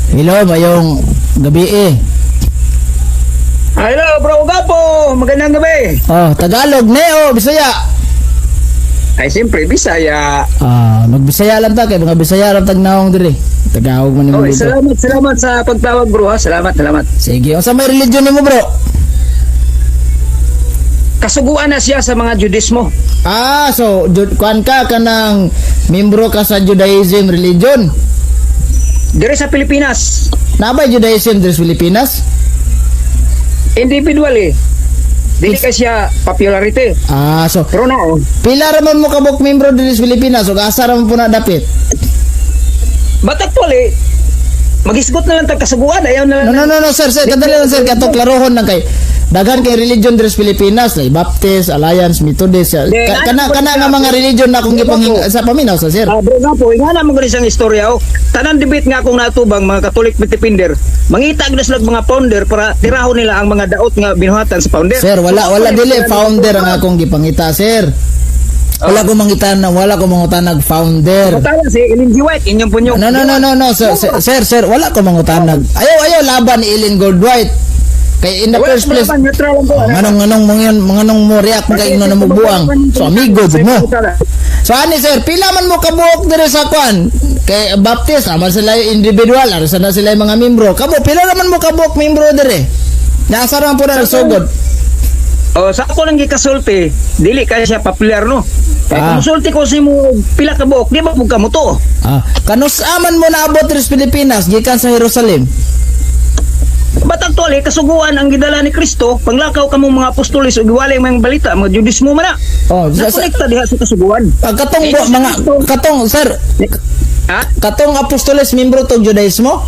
Hello, mayong gabi eh. Hello, bro Gapo. Magandang gabi. Oh, Tagalog ne o Bisaya. Ay, siyempre, Bisaya. Ah, magbisaya lang ta kay mga Bisaya lang tag naong diri. Tagalog man nimo Oh, dito. salamat, salamat sa pagtawag, bro. Ha? Salamat, salamat. Sige, unsa may religion nimo, bro? Kasuguan na siya sa mga Judismo. Ah, so kuan ka kanang membro ka sa Judaism religion. Dire sa Pilipinas, Nabay Judaism diri sa Pilipinas? Individual eh. Dili kay siya popularity. Ah, so Pero na, oh. pila ra man mo kabuk membro diri sa Pilipinas ug asa ra man po na dapit? But actually, magisgot na lang tag kasuguan. Ayaw na lang. No, no, no, no, sir, sir, kadali lang, sir, kato klarohon lang kay daghan kay religion diri sa Pilipinas, like Baptist, Alliance, Methodist, kana kana nga mga religion na akong gipang sa paminaw sa sir. Ah, bro nga po, nga naman ko rin siyang istorya. Oh. Tanan debate nga akong natubang mga Catholic defender. Mangita gyud sila og mga founder para tirahon nila ang mga daot nga binuhatan sa founder. Sir, wala wala dili founder ang akong gipangita, sir. Wala ko mangita na wala ko mangutanag founder. Patala si Ellen G. White, inyong punyong. No, no, no, no, no, sir, sir, sir, sir, wala ko mangutanag. Ayaw, ayaw laban ni Ellen Goldwhite. Kay in the Wala first ko place, laban, neutral lang ko. oh, nganong nganong mga nganong mo react kay na mo buang. So amigo jud mo. So ani sir, pila man mo kabuok diri sa kwan? Kay Baptist naman sila yung individual, arsa na sila yung mga membro. Kamo pila naman mo kabuok membro diri? Nasa naman po na sugod. Oh, sa ako lang gikasulti, dili kay siya popular no. Kaya Ah. kung musulti ko sa imo pila ka buok, di ba pud ka mo to? Ah, kanus aman mo naabot diri sa Pilipinas gikan sa Jerusalem? But actually, kasuguan ang gidala ni Kristo, panglakaw kamo mga apostoles ug giwalay mga balita, mga Judismo man na. Oh, sa, Nakonekta diha sa kasuguan. ah, katong mga katong sir, Ha? katong apostoles membro tong Judaismo?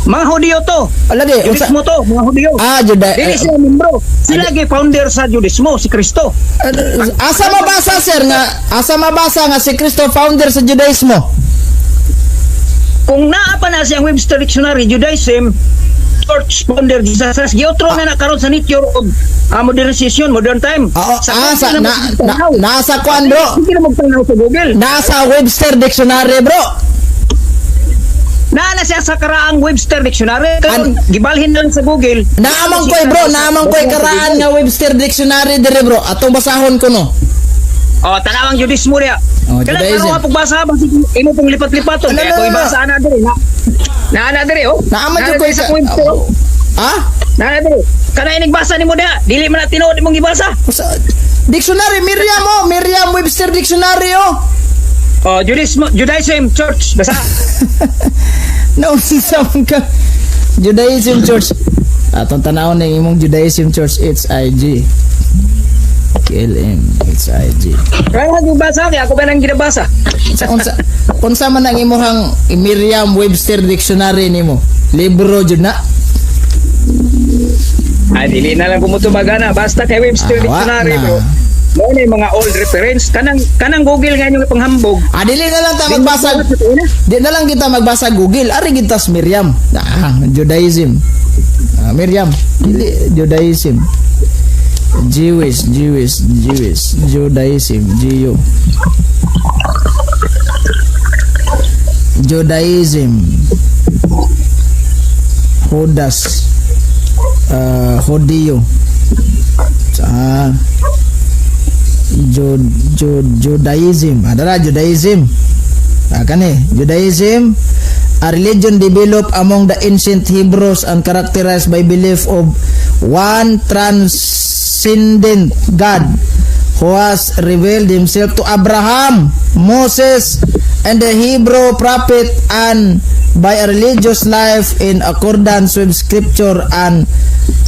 Mga Hudiyo to. Ah, lagi, unsa? Judismo to, mga Hudiyo. Ah, Juda. Dili sila membro. Sila gi founder sa Judismo, si Kristo. Asa mabasa sir nga asa mabasa nga si Kristo founder sa Judaismo? Kung naa pa na siyang Webster Dictionary, Judaism, Church founder Jesus Christ. Giotro na na karon sa nature og modernization, modern time. Ah, oh, ah, sa, Google na, na, magtanaw. nasa kwan bro. Hindi na magtanaw sa Google. Nasa Webster Dictionary bro. Naa na siya sa karaang Webster Dictionary. Karon gibalhin na lang sa Google. Naamang koy bro, naamang koy karaan nga Webster Dictionary dire bro. Atong basahon ko no. Oh, tanawang Judismo niya. Oh, Kailan Judaism. karon nga pagbasa ba imo pong lipat-lipaton. Ano, Kaya no, ko no, no. ibasa ana diri na. Naa na diri oh. Naaman Naa jud koy diri sa Webster. Oh. Ha? Naa na diri. Kana inigbasa nimo diha, dili man na tinuod imong gibasa. Dictionary Miriam oh, Miriam Webster Dictionary oh. Oh, Judismo, Judaism Church, basa. Naunsa man ka Judaism Church. Atong tanawon ng imong Judaism Church HIG. KLM HIG. Kaya gibasa kay ako ba nang ginabasa? Unsa unsa unsa man ang imong Miriam Webster Dictionary nimo? Libro jud na. Ay, dili na lang kumutubag ana, basta kay Webster Ah, wa Dictionary, na. bro. Mao na yung mga old reference kanang kanang Google nga inyong ipanghambog. Ah, dili na lang ta magbasa. Di na lang kita magbasa Google. Ari kita sa Miriam. Ah, Judaism. Ah, Miriam, dili Judaism. Jewish, Jewish, Jewish, Judaism, Jew. Judaism. Judas. Ah, Judeo. Ah, Judaism. Adara Judaism. Ah, kani, Judaism, a religion developed among the ancient Hebrews and characterized by belief of one transcendent God who has revealed himself to Abraham, Moses, and the Hebrew prophet and by a religious life in accordance with scripture and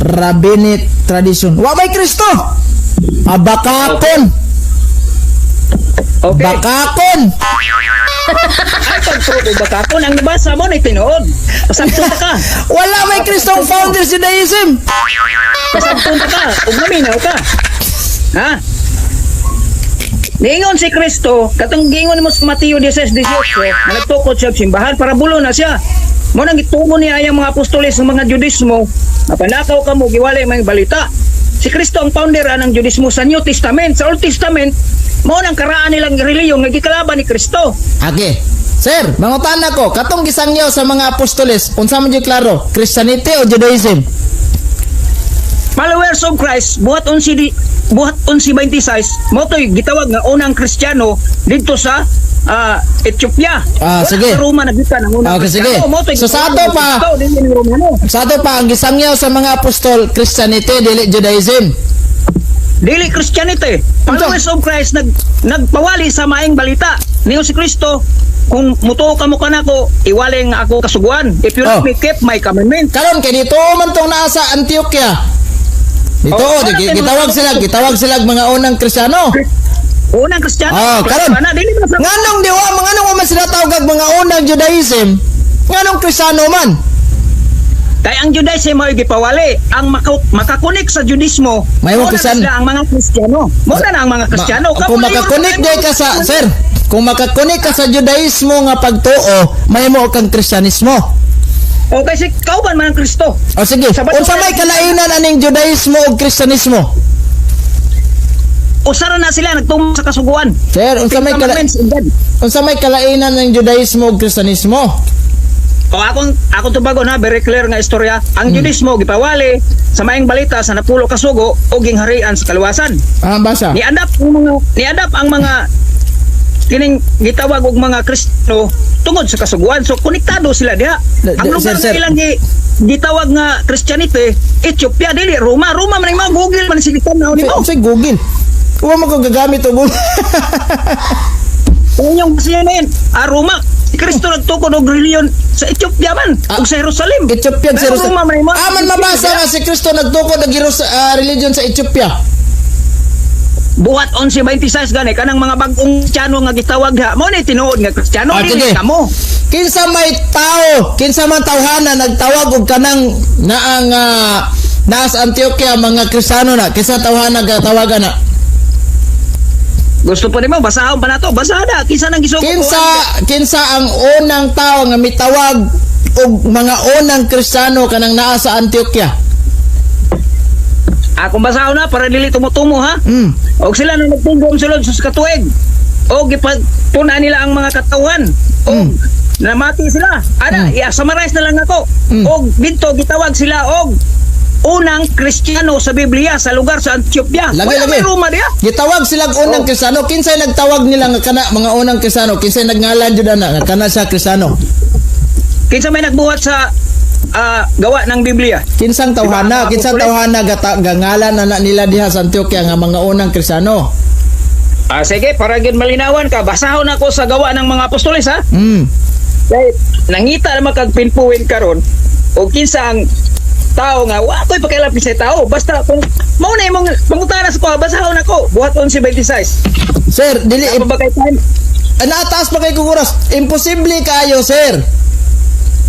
rabbinic tradition. Wa may Kristo! Abakakon! Okay. Bakakon! Ay, pagprobo ba ka? Kung ang nabasa mo na tinuod. Pasabton ta ka. Wala may Kristong founder sa Judaism. Pasabton ta ka. Ug maminaw ka. Ha? Niingon si Kristo, katong giingon mo sa Mateo 16:18, na nagtukod siya sa simbahan para bulo na siya. Mo nang gitumo niya ang mga apostoles ng mga Judismo, mapanakaw ka mo, giwalay may balita. Si Kristo ang founder ng Judismo sa New Testament. Sa Old Testament, mao nang karaan nilang reliyon nga gikalaban ni Kristo. Okay. Sir, mangutana ko, katong gisangyaw sa mga apostoles, unsa man jud klaro, Christianity o Judaism? Followers of Christ, buhat 11 buhat 11:26, mao to'y gitawag nga unang Kristiyano didto sa Ethiopia. Ah, Wala sige. sa Roma nagikan ang unang Ah, okay, sige. Kristiyano. Mao to'y So, sa gitawag ato nga Kristo, dili ni Romano. Sa ato pa, ang gisangyaw sa mga apostol, Christianity, dili Judaism. Dili Christianity. Followers of Christ nagpawali sa maayong balita. Ningon si Kristo, "Kung mutuo ka mo kanako, iwali nga ako kasuguan. If you love me, keep my commandment." Karon kay dito man tong naa sa Antioquia. Dito, Oh, di, wala kayo gitawag sila mga unang Kristiyano. Unang Kristiyano. Oh, karon. Ana, dili man sa Nganong di wa nganong wa man sila tawag mga unang Judaism? Nganong Kristiyano man? Kay ang Judaism mo'y gipawali. Ang makakonek sa Judismo, May mao na Kristiyan- sila ang mga Kristiyano. Mao na ang mga Kristiyano. Kung makakonek day ka sa, sir, kung makakonek ka sa Judaismo nga pagtuo, mahimo kang Kristiyanismo. O kasi kauban man ang Kristo. O sige, Sa bato- unsa may kalainan aning Judaismo ug Kristiyanismo? Usara na sila nagtumo sa kasuguan. Sir, Ten Commandments in God. unsa may kalainan ng Judaismo ug Kristiyanismo? O akong tubagon ha, very clear nga istorya. Ang Judismo gipawali sa maayong balita sa napulo ka sugo ug gingharian sa kaluwasan. Ah, basa. Ni-adapt ang mga kining gitawag og mga Kristiyano tungod sa kasuguan. So konektado sila diha. Ang lugar sir, sir. nga ilang gitawag nga Christianity, Ethiopia, dili Roma. Roma man ang mga Google man sila tanaw nimo. Unsay Google? Wa man ko gagamit og Google. Ang inyong CNN, ah, Roma. Si Kristo nagtukod og relihiyon sa Ethiopia man ug sa Jerusalem. Ethiopia Pero sa Roma man ang mga Ah, man mabasa nga si Kristo nagtukod og religion sa Ethiopia. Buhat 11:26 gani, kanang mga bag-ong Kristiyano nga gitawag ha. Mao ni tinuod nga Kristiyano, Ah, dili sige. kamo. Kinsa may tao, kinsa man tawhana nagtawag og kanang naang naa sa Antioquia mga Kristiyano na, kinsa tawhana gatawagan na? Gusto pa nimo basahon pa nato. Basaha na kinsa nang gisugo. Kinsa kinsa ang unang tao nga mitawag og mga unang Kristiyano kanang naa sa Antioquia? Akong basahon na para dili tumutumo ha. Og sila na nagtungom sulod sa katuig. Og gipagtun-an nila ang mga katawhan. Og namati sila. Ana, i-summarize na lang ako. Og didto gitawag sila og unang Kristiyano sa Biblia sa lugar sa Antioquia. Lagi, Wala lagi. may Roma diha. Gitawag sila og unang Oh. Kristiyano. Kinsay nagtawag nila nga kana mga unang Kristiyano? Kinsay nagngalan jud ana nga kana siya Kristiyano? Kinsa may nagbuhat sa gawa ng Biblia? Kinsang tawhana, Diba, kinsang mga tawhana gangalan na nila diha sa Antioquia nga mga unang Kristiyano? Ah, sige, para gyud malinawan ka, basahon ako sa Gawa ng Mga Apostoles ha. Kay nangita naman kag pinpoint karon og kinsa ang tao nga wa ko'y pakialam sa tao, basta kung mao na imong pangutana sa ko, basahon ako Buhat 11:26. Sir, dili Ako ba kay time? Ah, naataas pa kay kukuras. Imposible kayo, sir.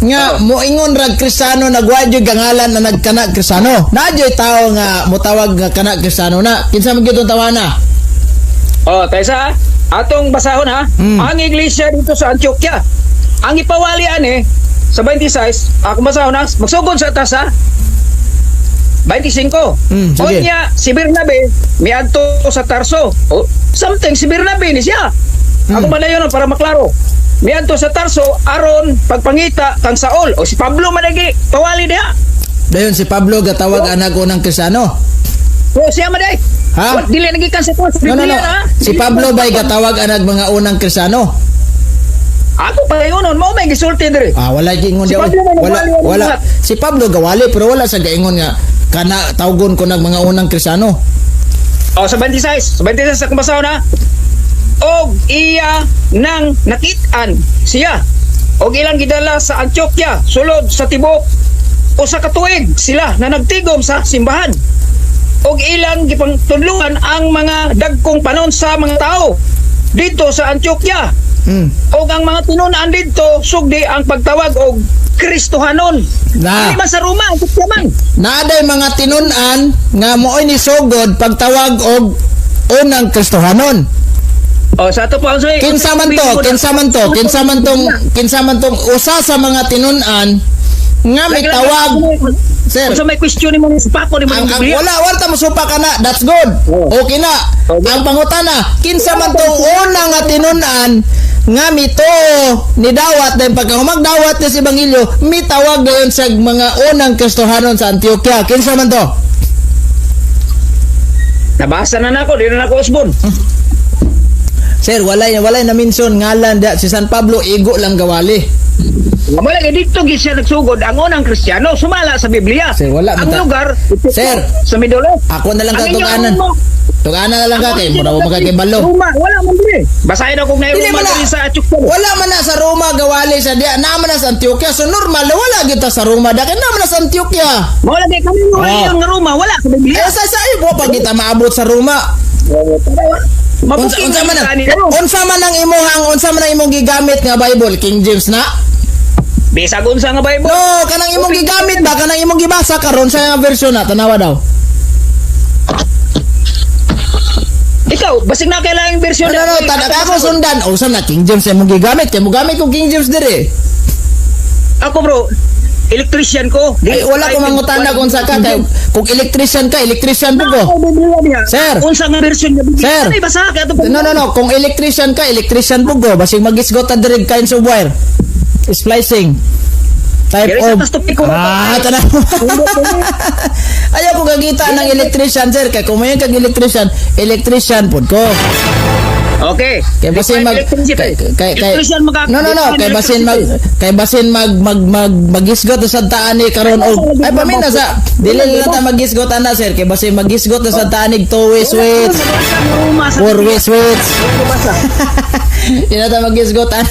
Nga moingon rag Kristiyano nagwa jud gangalan na nagkana Kristiyano. Naa jud tao nga motawag nga kana Kristiyano na. Kinsa man gyud tong tawana? Oh, taysa ha. Atong basahon ha. Ang iglesia dito sa Antioquia. Ang ipawali ani sa 26, ako basahon ha. Magsugod sa taas ha. 25. Sige. Unya, si Bernabe miadto sa Tarso. Oh, something si Bernabe ni siya. Ako man na yun para maklaro. Miadto sa Tarso aron pagpangita kang Saul o si Pablo managi pawali diha. Dayon si Pablo gatawag anak unang Kristiyano. O siya man day. Ha? Wa- Dili nagikan sa sa No, no, no. Biblia, ha? Si Pablo bay gatawag anak mga unang Kristiyano. Ako pa yun, mao may gisulti diri. Ah, wala giingon Si diya. Pablo man Wala, nagwali ang wala. buhat. Si Pablo gawali pero wala sa gaingon nga kana tawgon ko nag mga unang Kristiyano. O, sa 26. Sa 26 akong basahon ha. Og iya nang nakit-an siya. Og ilang gidala sa Antioquia sulod sa tibok 1 ka tuig sila na nagtigom sa simbahan. Og ilang gipangtudluan ang mga dagkong panon sa mga tao dito sa Antioquia. Og ang mga tinun-an didto sugdi ang pagtawag og Kristohanon. Na. Dili man sa Roma, Antioquia man. Naaday mga tinun-an nga mooy ni sugod pagtawag og unang Kristohanon. O sa ato pa unsay Kinsa man to, kinsa man to, kinsa man tong usa sa mga tinun-an nga may tawag, sir. Unsa may question nimo sa pako nimo Ang, ng ang Biblia? wala wala ta mosupa ka na, that's good. Oh. Okay na. Okay. Ang pangutana, kinsa man tong una nga tinun-an Nga mito ni dawat dahil pagka dawat ni sa ebanghelyo, mitawag dayon sa mga unang Kristohanon sa Antioquia. Kinsa man to? Nabasa na nako, di na nako usbon. Sir, walay na minson ngalan da si San Pablo, igo lang gawali. Wala kay dito gyud siya nagsugod ang unang Kristiyano sumala sa Biblia. Sir, wala ang lugar Sir. sa Middle East. Ako na lang Ang ka inyong tuganan. Tuganan na lang ka kay mura mo makakibalo. Roma, wala man diri. Basahin ako na Dili Roma man na. diri sa Achukto. Wala man na sa Roma gawali sa diya, naman na sa Antioquia. So normal na wala kita sa Roma da kay naman na sa Antioquia. Mao lagi kami mo Ah. nga Roma, wala sa Biblia. Eh sa iyo po pag kita maabot sa Roma. Unsa Mabuking unsa man ang ani. unsa man ang imong gigamit nga Bible, King James na? Bisag unsa nga Bible. No, kanang imong gigamit ba, kanang imong gibasa karon sa nga version na tanawa daw. Ikaw, basig na kailangan version. No, tanak ako sundan. Unsa na King James imong gigamit kay mo gamit ko King James dire. Ako bro, electrician ko. Ay, wala ko mangutana kung sa ka kay kung electrician ka, electrician po ko. Sir. Unsa nga version nga Biblia? Sir. Ay, basa ka ato. No. Kung electrician ka, electrician po ko. Basig magisgot ta diri kinds of wire. Splicing. Type Diri sa of. tas topiko. Ah, tanaw. Ayaw ko gagita ng electrician, sir. Kay kung mayon kag electrician, electrician pod ko. Okay. Kay basin mag Electricity. kay Electrician maka No. Kay basin mag mag mag magisgot sa taan ni karon og ay pamina sa dili lang ta magisgot ana, sir, kay basin magisgot na sa taan ni two-way switch, four-way switch. Di na ta magisgot ana.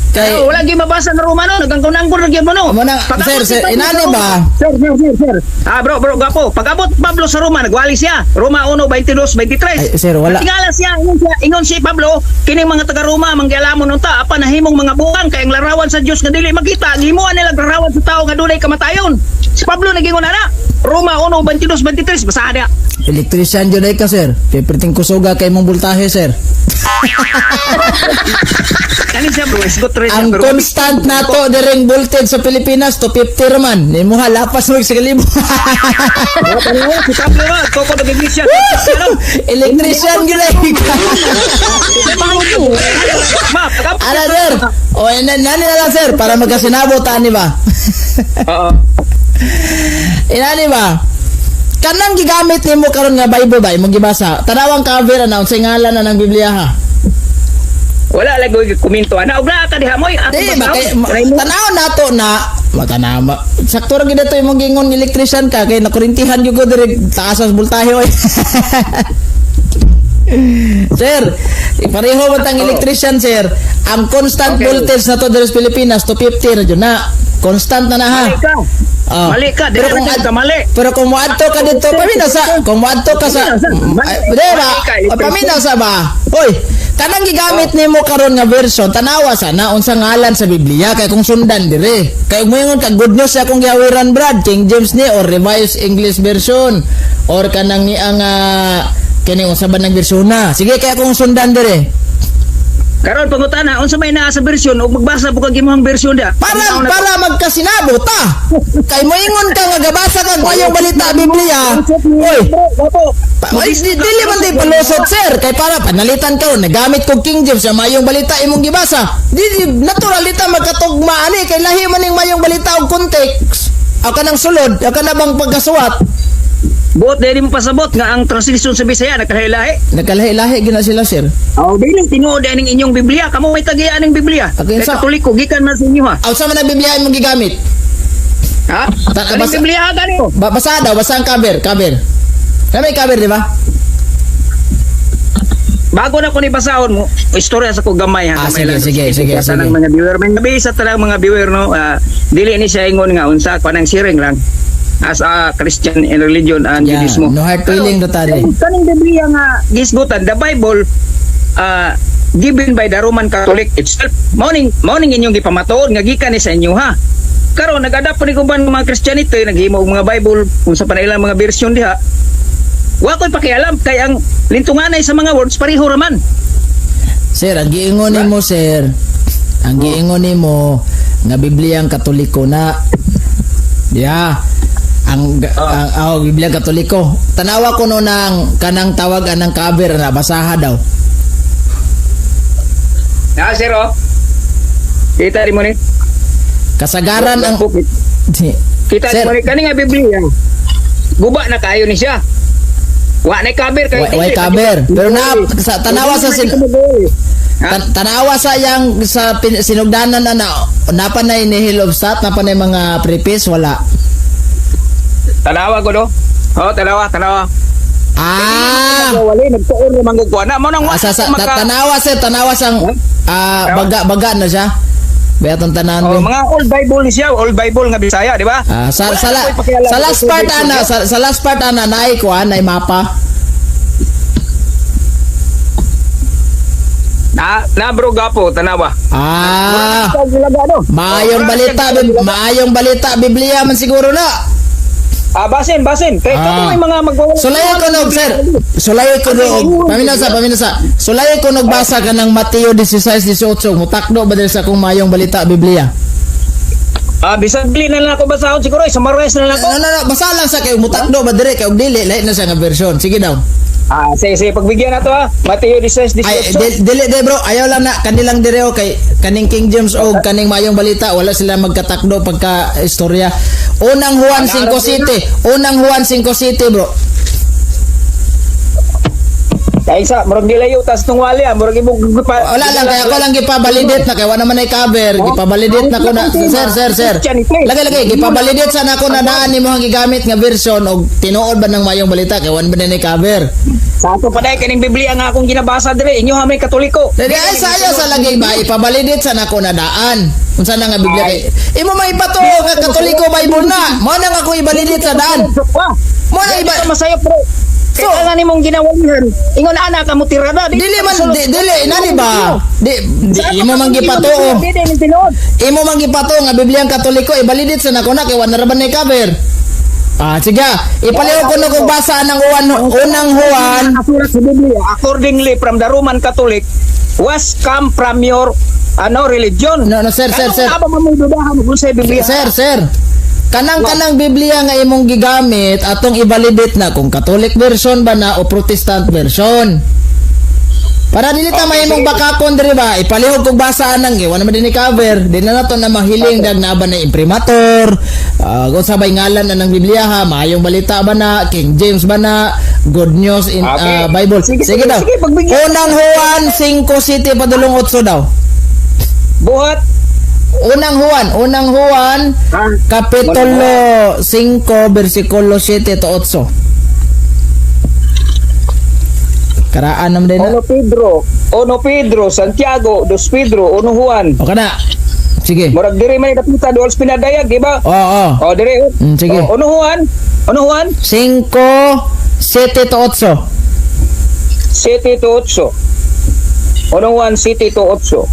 Kay Ay, wala gyud mabasa ng Romano, nagangkon-angkon ra gyud mo no. Mo na, Pag-abot sir, ni sir, Pablo inani sa Roma- ba? Sir, sir, sir, sir. Ah, bro, bro, gapo. Pag-abot Pablo sa Roma, nagwali siya. Roma 1, 22, 23. Ay, sir, wala. Tingala siya, ingon siya Pablo, kining mga taga Roma manggialamon unta apan nahimong mga buang kay ang larawan sa Dios nga dili makita, gihimuan nila ang larawan sa tao nga dunay kamatayon. Si Pablo nagingon ana. Roma 1, 22, 23, basahan niya. Electrician jud ay ka, sir. Kay perting kusuga kay mong voltahe, sir. Kani siya bro, isgot rin siya, Ang pero- constant nato direng voltage sa Pilipinas 250 ra man. Nimo ha lapas mo sa kalibo. Si Pablo nga, koko nag-iglesia. Electrician gyud ay ka. Ma, pag-abot Ala, sir. O nani na lang, sir, para magkasinabot ani ba? Oo. Inani ba? Kanang gigamit nimo karon nga Bible ba imong gibasa? Tanawang cover na unsay ngalan na ng Biblia ha? Wala lagi ko komento ana og naa ka diha moy. Ako Di ba basahon. kay Try mo. tanaw nato na matanaw ma, sakto ra gid ato imong gingon electrician ka kay nakurintihan gyud ko diri taas sa voltahe oy. Sir, pareho man tang electrician, sir. Ang constant voltage na to diri sa Pilipinas 250 ra jud na. Constant na na ha. Mali ka. Ah. Mali ka, Pero dili kung ka mali. Pero kung moadto ka dito, pamina sa kung moadto ka sa Mali ay, di ba? Mali ka, electrician. Pamina sa ba? Hoy, kanang gigamit nimo karon nga version, tanawa sana unsa ngalan sa Biblia kay kung sundan dire. Kay moingon ka good news sa akong giawiran brad, King James ni or Revised English Version or kanang ni ang kini unsa ba nang version na. Sige kay akong sundan dire. Karon pangutana unsa may naa sa version ug magbasa po kag imong version da. Para Tanaw na to. para magkasinabot ta. Kay moingon ka nga gabasa kag mayong balita Biblia. Oy, Opo. Ay, dili man di palusot, sir. Kay para panalitan ka ron, nagamit ko King James sa mayong balita imong gibasa. Di natural ita magkatugma ani kay lahi man ning mayong balita og context. Aw kanang sulod, aw kana bang pagkasuwat. Buot dili mo pasabot nga ang translation sa Bisaya nagkalahi-lahi. Nagkalahi-lahi gina sila, sir. Aw dili tinuod aning inyong Biblia. Kamo may tagian ning Biblia. Okay, Kay Katoliko gikan man sa inyo ha. Aw sa man ang Biblia imong gigamit? Ha? Kaning Biblia ha gani. Basa daw, basa ang cover, cover. Na may cover, di ba? Bago na ko ni basahon mo, istorya sa ko gamay ha. Ah, Gamay sige, lang. sige, sige, Sa tanang sige. mga viewer, may gabi sa tanang mga viewer no, dili ni siya ingon nga unsa kanang sharing lang as a Christian in religion and Yeah, Judaism. no hard feeling Pero, to tali. Kaning Biblia nga gisgutan, the Bible given by the Roman Catholic itself. Mao ning inyong gipamatuod nga gikan ni sa inyo ha. Karon nag-adapt po ni kuban mga Christianity, naghimo og mga Bible unsa pa na ilang mga version diha. Wa ko'y pakialam kay ang lintunganay sa mga words pareho ra man. Sir, ang giingon nimo, sir. Ang giingon nimo nga Biblia ang Katoliko na. Yeah. Ang oh, Biblia Katoliko. Tanawa ko no nang kanang tawag anang cover na basaha daw. Na, sir, oh. Kita rin mo ni. Kasagaran ang Kita Sir. rin mo ni kani nga Biblia. Guba na kayo ni siya. Wa na cover kay Way cover. Pero na sa tanawa sa sin Ha? Tanawa sa yang sa sinugdanan na na napa na inihil of stat, napa na yung mga preface, wala. Tanawa ko do. Oh, tanawa, tanawa. Ah, Wala nagtuon ra manggug na mo nang wa. Sa tanawa sir, tanawa sang baga baga na siya. Bayatong tanan Oh, oh, mga old Bible ni siya, old Bible nga Bisaya, di ba? Ah, sa Wala sa, na la, ko'y pakialam sa last sa part Bible. ana, sa last part ana naay kuan, naay mapa. Na, na bro gapo, tanawa. Ah, Ano? maayong balita, maayong balita Biblia man siguro na. Ah, basin, basin. Kay ah. May mga magwawala. Sulayo ko nog, sir. Sulayo ko nog. Paminaw sa, paminaw sa. Sulayo ko nog basa ka ng Mateo 16:18. Mutakdo ba diri sa akong maayong balita Biblia? Ah, bisag dili na lang ako basahon siguro, eh, summarize na lang ako. No, no, no, basa lang sa kay mutakdo ba diri kay og dili lahi na siya nga version. Sige daw. Ah, sige, sige, pagbigyan na to ah. Mateo 16:18. Ay, dili de bro, ayaw lang na kanilang direo kay kaning King James og kaning maayong balita wala sila magkatakdo pagka istorya. Unang Juan 5 City, unang Juan 5 City bro. Kay sa murag nilayo tas tungwali ah, murag ibog pa. Wala lang kaya ko lang gipa-validate na kay wala man ay cover, gipa-validate na ko na sir sir sir. Lagi lagi gipa-validate sa nako na daan nimo ang gigamit nga version og tinuod ba ng maayong balita kay wala man ay cover. Sa ato pa dai kaning Biblia nga akong ginabasa dire, inyo ha may Katoliko. Dili ay sayo sa lagi ba ipa-validate sa nako na daan. Unsa na nga Biblia kay imo may ipatuo nga Katoliko Bible na. Mo na nga ako i-validate sa daan. Mo na iba Iba masayo pro. So- Kaya nga nimong ginawalihan. Ingon ana ka mo tirada. Dili man dili nani ba? Di imo man gipatuo. Dili ni tinuod. Imo man gipatuo nga Biblia ang Katoliko i-validate sa nako na kay wala ra ba na cover. Ah, sige. Ipaliw ko na kung basa ng uwan, unang Juan. Nakasulat sa Biblia, accordingly from the Roman Catholic was come from your ano religion. No, no, sir, sir, sir. Ano ba mo dudahan kung sa Biblia? Sir, sir. Kanang Biblia nga imong gigamit atong i-validate na kung Catholic version ba na o Protestant version. Para dili ta mahimong bakakon diri ba, ipalihog kog basa anang giwa naman din ni cover. Di na nato na mahiling dag na ba na imprimatur. Kung sabay ngalan na ng Biblia ha, maayong balita ba na, King James ba na, Good News in Bible. Sige, Sige, sige, daw. sige, pagbigyan. Unang Juan 5 City padulong 8 daw. Buhat. Unang Juan, Kapitulo 5, versikulo 7 to 8. Karaan naman din na. Uno Pedro, Uno Pedro, Santiago, Dos Pedro, Uno Juan. O kana. Sige. Murag diri may dapita duol pinadayag, di ba? Oo, oo. Oh, diri. Sige. Oh, Uno Juan, Uno Juan, 5, 7 to 8. 7 to 8. Uno Juan, 7 to 8.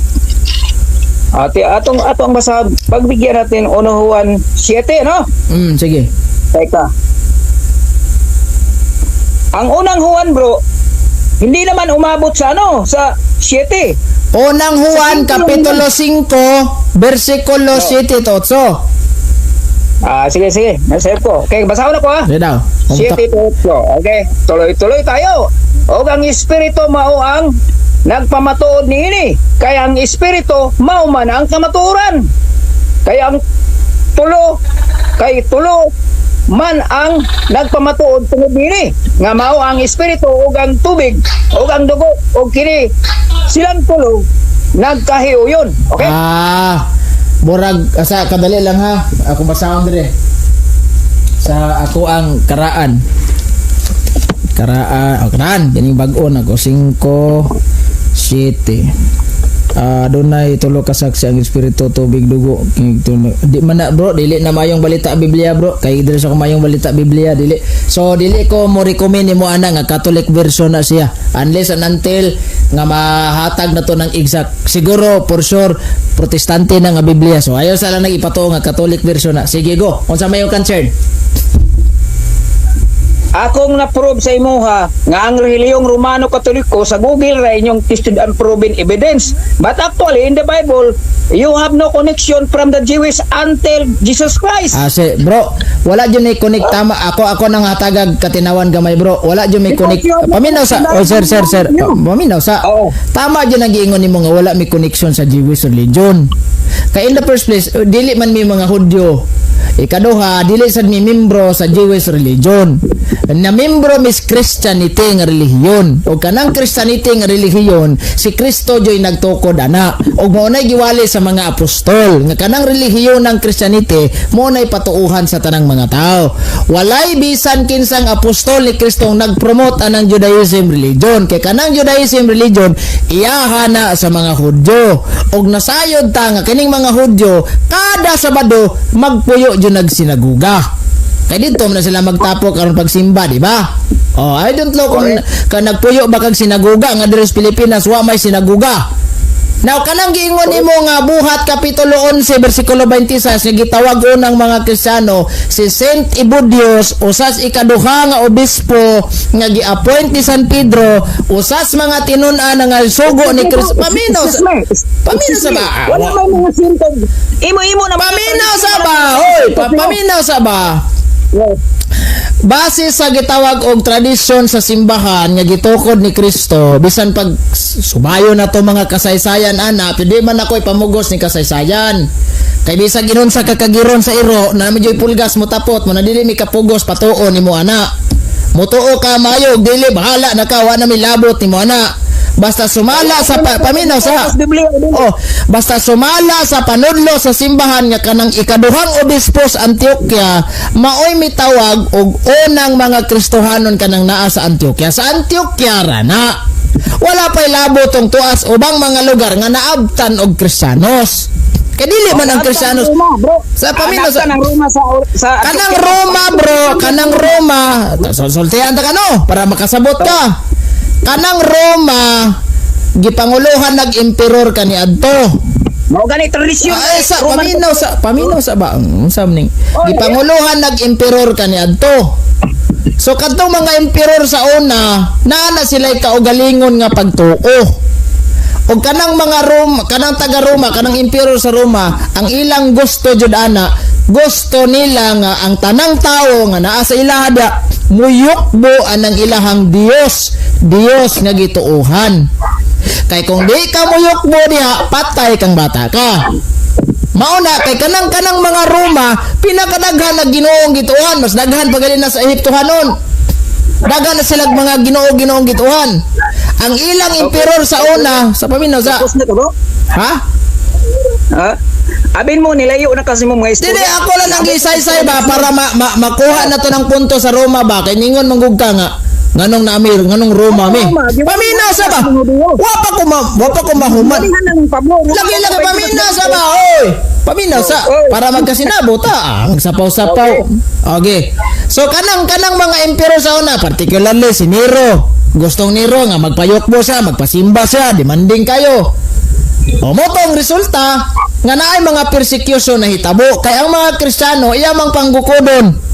Ate, atong atong basa pagbigyan natin Uno Juan 7, no? Sige. Teka. Ang unang Juan, bro, hindi naman umabot sa ano, sa 7. Unang Juan, Sa singko Kapitulo 5, versikulo 7 to 8. Ah, sige, sige. Nasave ko. Okay, basahon ako ha. Sige daw. 7 to 8. Okay, tuloy-tuloy tayo. O ang espiritu mao ang nagpamatuod niini. Kaya ang espiritu mao man ang kamatuoran. Kaya ang tulo kay tulo man ang nagpamatuod tungod niini nga mao ang espiritu ug ang tubig ug ang dugo ug kini silang tulo nagkahiuyon. Okay? Ah, burag asa kadali lang ha. Ako basahon dire. Sa ako ang karaan. Karaan, oh, karaan kining bag-o nako 5 7. Ah, dunay tulo ka saksi ang espiritu, tubig, dugo. Di man na bro, dili na mayong balita Biblia bro. Kay diri sa mayong balita Biblia dili. So dili ko mo recommend nimo ana nga Catholic version na siya. Unless and until nga mahatag na to ng exact. Siguro for sure Protestante na nga Biblia. So ayaw sa lang nagipatuo nga Catholic version na. Sige go. Unsa may yung concern? Akong na-prove sa imuha nga ang relihiyong Romano Katoliko sa Google ra inyong tested and proven evidence. But actually, in the Bible, you have no connection from the Jewish until Jesus Christ. Ah, si, bro, wala jud may connect, tama. Ako nang hatagag katinawan gamay, bro. Wala jud may connect. Paminaw sa, oh, sir, sir, sir. Paminaw sa. Oo. Tama jud ang giingon nimo nga wala may connection sa Jewish religion. Kay in the first place, dili man mi mga Hudyo. Ikaduha, dili sad mi membro sa Jewish religion. Na membro mis Christianity nga relihiyon. O kanang Christianity nga relihiyon, si Kristo joy nagtukod ana. Og mao nay giwali sa mga apostol nga kanang relihiyon ng Christianity mao nay patuuhan sa tanang mga tao. Walay bisan kinsang apostol ni Kristo ang nagpromote anang Judaism religion. Kay kanang Judaism religion iyaha na sa mga Hudyo. Og nasayod ta nga kining mga Hudyo kada Sabado magpuyo jud nagsinaguga. Kay dito man na sila magtapok aron pagsimba, di ba? Oh, I don't know kung ka nagpuyo ba kag sinaguga nga diri sa Pilipinas wa may sinaguga. Now, kanang giingon nimo nga Buhat kapitulo 11 bersikulo 26 nga gitawag unang mga Kristiyano si Saint Evodius, usas ikaduha nga obispo nga gi-appoint ni San Pedro, usas mga tinun-an nga sugo ni Kristo. Paminaw sa paminaw sa ba? Wala may mga symptom. Imo-imo na Paminaw sa ba? Hoy, paminaw sa ba? Yes. Base sa gitawag og tradisyon sa simbahan nga gitukod ni Kristo, bisan pag subayo na to mga kasaysayan ana, pwede man ako ipamugos ni kasaysayan. Kay bisag ginon sa kakagiron sa iro na medyo pulgas mo tapot mo na, dili mi kapugos patuo nimo ana. Mutuo ka maayo, dili, bahala na ka, wa na mi labot nimo ana. Basta sumala sa paminaw sa Biblia. Oh, basta sumala sa panudlo sa simbahan nga kanang ikaduhang obispo sa Antioquia maoy mitawag og unang mga Kristohanon kanang naa sa Antioquia. Sa Antioquia ra na. Wala pa'y labo tong tuas ubang mga lugar nga naabtan og Kristiyanos. Kay dili man ang Kristiyanos. Roma, bro. Sa paminaw sa Anaktan ang Roma sa Kanang Roma, bro, kanang Roma. Sultihan ta kano para makasabot ka. Kanang Roma gipanguluhan nag-emperor kaniadto. Mao gani tradisyon. Ah, eh, sa Roman paminaw sa ba, unsa man ning Oh, gipanguluhan nag-emperor kaniadto. So kadtong mga emperor sa una, naa na sila kaugalingon nga pagtuo. Og kanang mga Rome, kanang taga Roma, kanang emperor sa Roma, ang ilang gusto jud ana, gusto nila nga ang tanang tawo nga naa sa ilaha da muyukbo anang ilahang Dios, Dios nga gituohan. Kay kung di ka muyukbo diha, patay kang bata ka. Mao na kay kanang mga Roma, pinakadaghan na Ginoong gituohan, mas daghan pa gali na sa Ehiptohanon. Daghan na sila mga Ginoo-Ginoong gituohan. Ang ilang emperor sa una, sa paminaw sa Tapos na to, bro. Ha? Ha? Abin mo nilayo na kasi mo mga Dili, istorya. ako lang ang gisaysay ba para makuha na to ng punto sa Roma ba, kay ningon manggug ka nga nganong naamir, nganong Roma mi. Paminaw sa ba? Wa pa ko mahuman. Dalihan ng Pablo. Lagi lagi, paminaw sa ba, oy. Paminaw sa para magkasinabot ta, ah, magsapaw-sapaw. Okay. So kanang kanang mga emperor sa una, particularly si Nero. Gustong Nero nga magpayokbo siya, magpasimba siya, demanding kayo. O mo tong resulta nga naay mga persecution na hitabo kay ang mga Kristiyano iya mang panggukodon.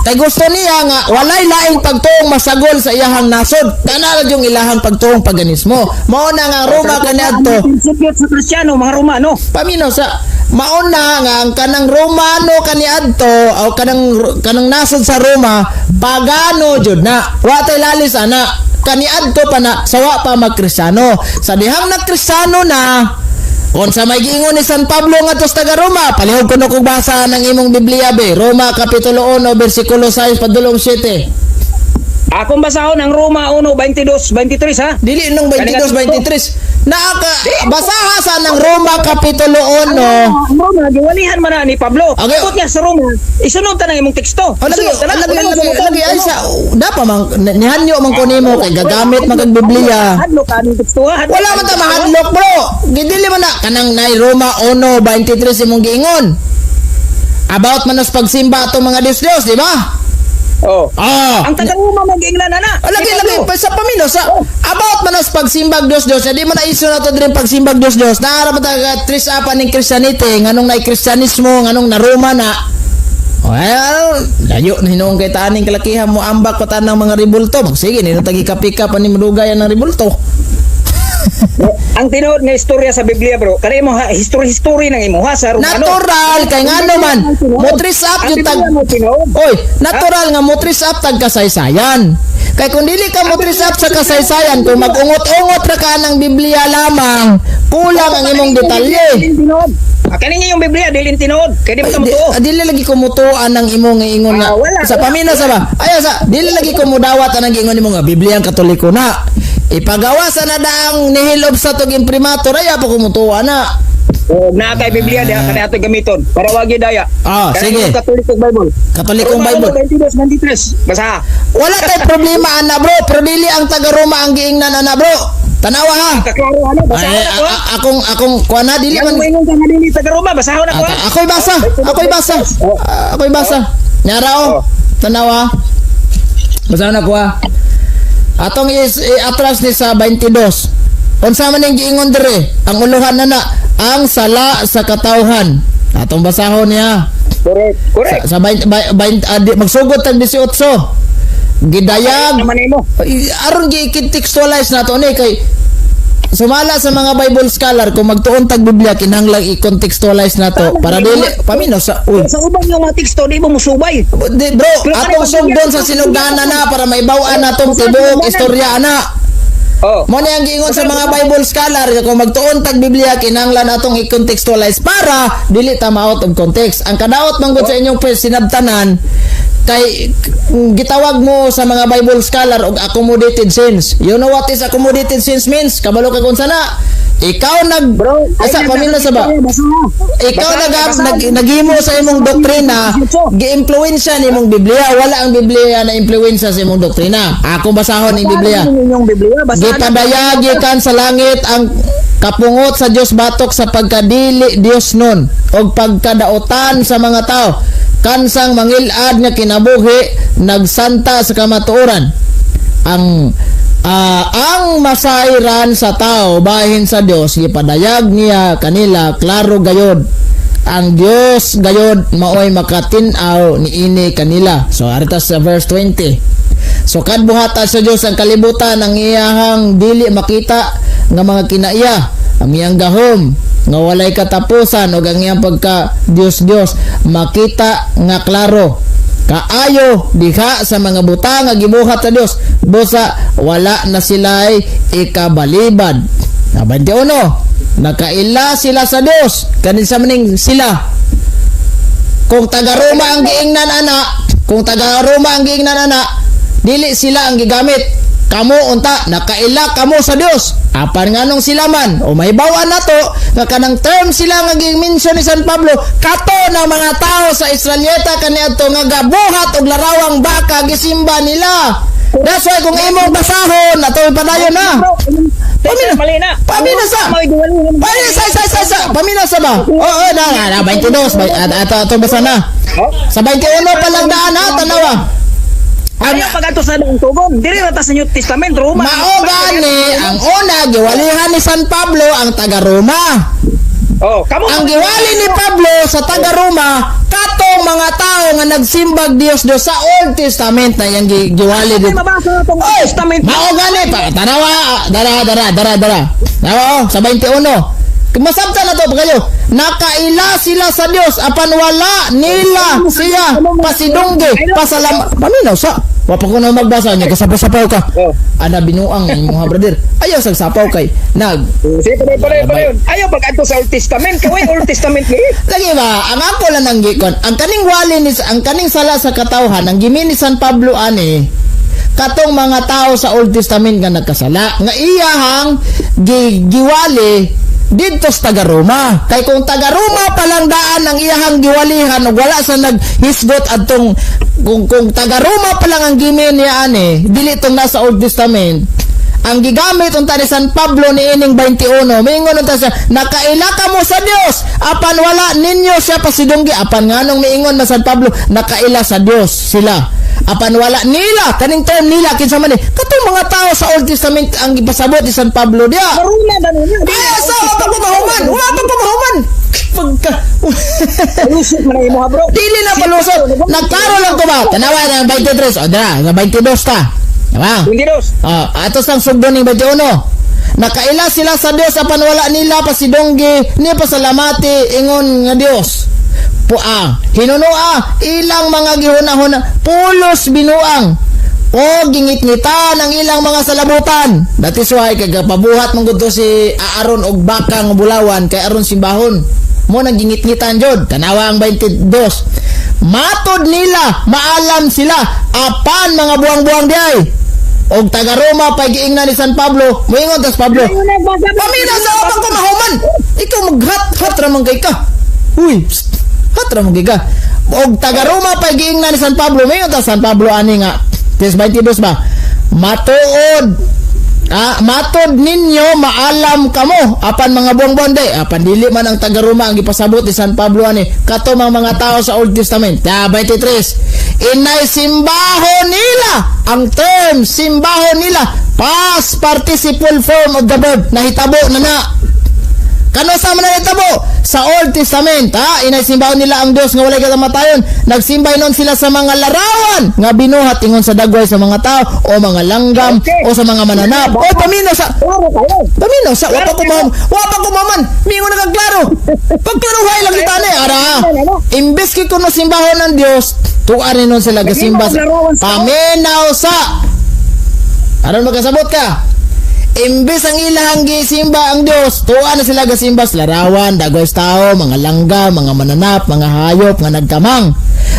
Kay gusto niya nga walay laing pagtuong masagol sa iyahang nasod. Kana ra yung ilahang pagtuong paganismo. Mao na nga Roma kaniadto. Persecute sa Kristiyano, mga Romano. Paminaw sa, mao na nga ang kanang Romano kaniadto o kanang kanang nasod sa Roma, pagano jud na. Wa tay lalis ana kaniadto pa na sawa pa magkristyano. Sa dihang nagkristyano na, kung sa may giingon ni San Pablo nga sa taga Roma, palihog ko no kung basa ng imong Biblia be. Roma kapitulo 1 bersikulo 6 padulong 7. Akong basahon ang Roma 1, 22, 23 ha. Dili nung 22 23. Naaka basaha sa ng Roma kapitulo 1. Ang Roma, giwalihan man na ni Pablo. Okay. Abot niya sa Roma, isunod ta ng imong teksto. Oh, lagi, Isunod ta na. lagi, lagi, lagi, ay sa, dapa man, nihanyo man ko nimo kay gagamit man kag Biblia. Hadlok ka ning teksto ha. Hadlok Wala ka man ta ning teksto, ha? mahadlok, bro. Gidili man na kanang nay Roma 1:23 imong giingon. About man as pagsimba atong mga Diyos Diyos, di ba? Oh. Ah. Ang taga Roma mag-inglan na na. Oh, lagi Ni lagi Pablo. pa sa pamino sa about man as pagsimbag Diyos Diyos, di man na iso na to diri pagsimbag Diyos Diyos. Naara man ta ka tres apa ning Christianity, nganong nay Kristiyanismo, nganong na Roma na. Well, layo na hinuon kay taning kalakihan mo ambak pa tanang mga ribulto. Sige, nino tagi kapika pa ni madugayan ng ribulto. Ang tinuod nga istorya sa Biblia, bro, kani imo ha, history history nang imo ha sa Romano. Natural kay ngano man, mo trace up Ang yung tag Biblia mo tinuod. Oy, natural nga mo trace up tag kasaysayan. Kay kung dili ka mo trace up sa kasaysayan, kung mag-ungot-ungot ra ka ng Biblia lamang, kulang ang imong detalye. Dili tinuod. Ah, kani nga yung Biblia dili tinuod. Kay di mo Ay, ta di, mutuo. ah, dili lagi kumutuan ang imong ingon nga. Ah, wala, sa wala. pamina sa ba? Ayaw sa dili lagi kumudawat ang giingon nimo nga Biblia ang Katoliko na. Ipagawa sa na daang nihil obstat og imprimatur, ayaw pa kumutuan na. O na kay Biblia diha kani ato gamiton para wagi daya. Ah, Kani sige. yung Katolikong Bible. Katolikong Romano Bible. 22:23. Basa. Wala tay problema ana, bro, pero dili ang taga Roma ang giingnan ana, bro. Tanawa ha. Kaklaro ano, basahon Ay, ako. Akong kuan na dili Yan man mo ingon ka nga dili taga Roma, basahon ako. Ako'y basa. Ako'y basa. Oh. Ah, ako'y basa. Nyara oh. Oh. Tanawa. Basa na ko ah. Atong is atras ni sa 22. Unsa man ning giingon dire? Ang uluhan na na ang sala sa katawhan. Atong basahon niya. Correct. Correct. Sa 20, 20, magsugod tag 18. Gidayag Naman nimo. Ay, aron gi-contextualize nato ni kay sumala sa mga Bible scholar, kung magtuon tag Biblia kinahanglan i-contextualize nato para dili paminaw sa, uy. Sa uban nga mga teksto di mo musubay. Di, bro, Pero atong ano, sugdon sa sinugdanan na para maibaw-an natong tibuok istorya ana. Oh. Mo ni ang giingon sa mga Bible scholar nga kung magtuon tag Biblia kinahanglan atong i-contextualize para dili ta ma-out of context. Ang kadaot man gud sa inyong sinabtanan kay gitawag mo sa mga Bible scholar og accommodated sense. You know what is accommodated sense means? Kabalo ka kung sana. Ikaw nag Bro, Asa pamilya sa ba? Ikaw nag naghimo sa imong doktrina, gi-impluwensya nimong Biblia. Wala ang Biblia na impluwensya sa imong doktrina. Akong basahon ning Biblia. Inyong Biblia, basa. Gipadayag gikan sa langit ang kapungot sa Dios batok sa pagkadili Dios nun og pagkadaotan sa mga tao kansang mangilad nga kinabuhi nagsanta sa kamatuoran ang masairan sa tao bahin sa Dios gipadayag niya kanila klaro gayod. Ang Dios gayod maoy makatin-aw niini kanila. So arita sa verse 20. So kad buhatan sa Dios ang kalibutan, ang iyahang dili makita nga mga kinaiya, ang iyang gahom nga walay katapusan ug ang iyang pagka Dios Dios makita nga klaro kaayo diha sa mga butang nga gibuhat sa Dios, busa wala na sila'y ikabalibad. Na 21, nakaila sila sa Dios. Kanin sa maning sila? Kung taga Roma ang giingnan ana, kung taga Roma ang giingnan ana, dili sila ang gigamit. Kamo unta nakaila kamo sa Dios. Apan nganong sila man? O may bawan nato nga kanang term sila nga gi-mention ni San Pablo kato ng mga tao sa Israelita kaniadto nga gabuhat og larawang baka, gisimba nila. That's why kung imong basahon ato, padayon na. Pamina. Mali na. Pamina sa. Pamina sa. Pamina sa ba? Oo, oh, na, na, na, 22. Ato, ato, basa na. Sa 21 pa lang daan ha, tanawa. Ang pag-ato sa daang tugon, diri ra ta sa New Testament, Roma. Mao gani, ang una, giwalihan ni San Pablo ang taga Roma. Oh, kamo. Ang giwali ni Pablo sa taga Roma, katong mga tao nga nagsimbag Dios Dios sa Old Testament na yang giwali Ay, dito. mabasa na tong Oy, Testament. mao gani pa tanawa, ah, dara dara dara dara. Tanawa oh, sa 21. Masabta na to pa kayo. Nakaila sila sa Dios apan wala nila siya pasidunggi pasalam. Paminaw sa. Wa pa ko na magbasa niya kasapaw-sapaw ka. Oh. Ana binuang imong brother. Ayaw sa sapaw kay nag Sige, padayon, padayon, padayon. Ayaw pag-ato sa Old Testament, kaway Old Testament ni. Lagi ba, ang ako lang ang gikon, ang kaning wali ni, ang kaning sala sa katawhan, ang gimi ni San Pablo ani, katong mga tao sa Old Testament nga nagkasala, nga iyahang giwali didto sa taga Roma. Kay kung taga Roma pa lang daan ang iyahang giwalihan ug wala sa naghisgot adtong kung taga Roma pa lang ang gimi niya ani, dili tong nasa Old Testament. Ang gigamit unta ni San Pablo ni ining 21, miingon unta siya, nakaila kamo sa Dios, apan wala ninyo siya pasidunggi. Apan nganong miingon na San Pablo, nakaila sa Dios sila? Apan wala nila kaning term nila, kinsa man ni katong mga tao sa Old Testament ang gipasabot ni San Pablo diya. Maruna ba nila? Ay, asa pa ko mahuman? Wala pa ko mahuman. Pagka Palusot man ang imo ha, bro. Dili na palusot. Nagklaro lang ko ba? Tanawa ng 23. O dara, nga 22 ta. Diba? 22. Ah, atos lang sugdon ning 21. Nakaila sila sa Dios apan wala nila pasidunggi ni pasalamati ingon nga Dios. Pua, hinunoa ilang mga gihuna-huna pulos binuang o gingit-ngitan ang ilang mga salabutan. That is why kay pabuhat man gud to si Aaron og baka nga bulawan kay aron simbahon. Mo nang gingit-ngitan jud. Tanawa ang 22. Matod nila, maalam sila apan mga buang-buang diay. Og taga Roma pay giingnan ni San Pablo, moingon tas Pablo. Paminaw sa apang kumahuman. Ikaw maghat-hat ra man kay ka. Uy, psst, hat ra man kay ka. Og taga Roma pay giingnan ni San Pablo, moingon tas San Pablo ani nga 22 ba? Matuod. Ah, matod ninyo maalam kamo apan mga buang-buang day, apan dili man ang taga Roma ang gipasabot ni San Pablo ani kato mga tao sa Old Testament. Ya 23. Inay simbaho nila, ang term simbaho nila, past participle form of the verb, nahitabo na na. Kano sa man nahitabo? Sa Old Testament, ha? Inay simbaho nila ang Dios nga walay kamatayon. Nagsimbay noon sila sa mga larawan nga binuhat ingon sa dagway sa mga tao o mga langgam o sa mga mananap. O paminaw sa Klaro kayo. Paminaw sa wa pa ko mam, wa pa ko maman. Mingon na kag klaro. Pagklaruhay lang kita ni ara. Imbes kay kuno simbahon ng Dios, tuan ni nun sila gasimba. Paminaw sa. Aron magkasabot ka. Imbes ang ilahang gisimba ang Dios, tuwa na sila gasimba sa larawan, dagway sa tao, mga langga, mga mananap, mga hayop nga nagkamang.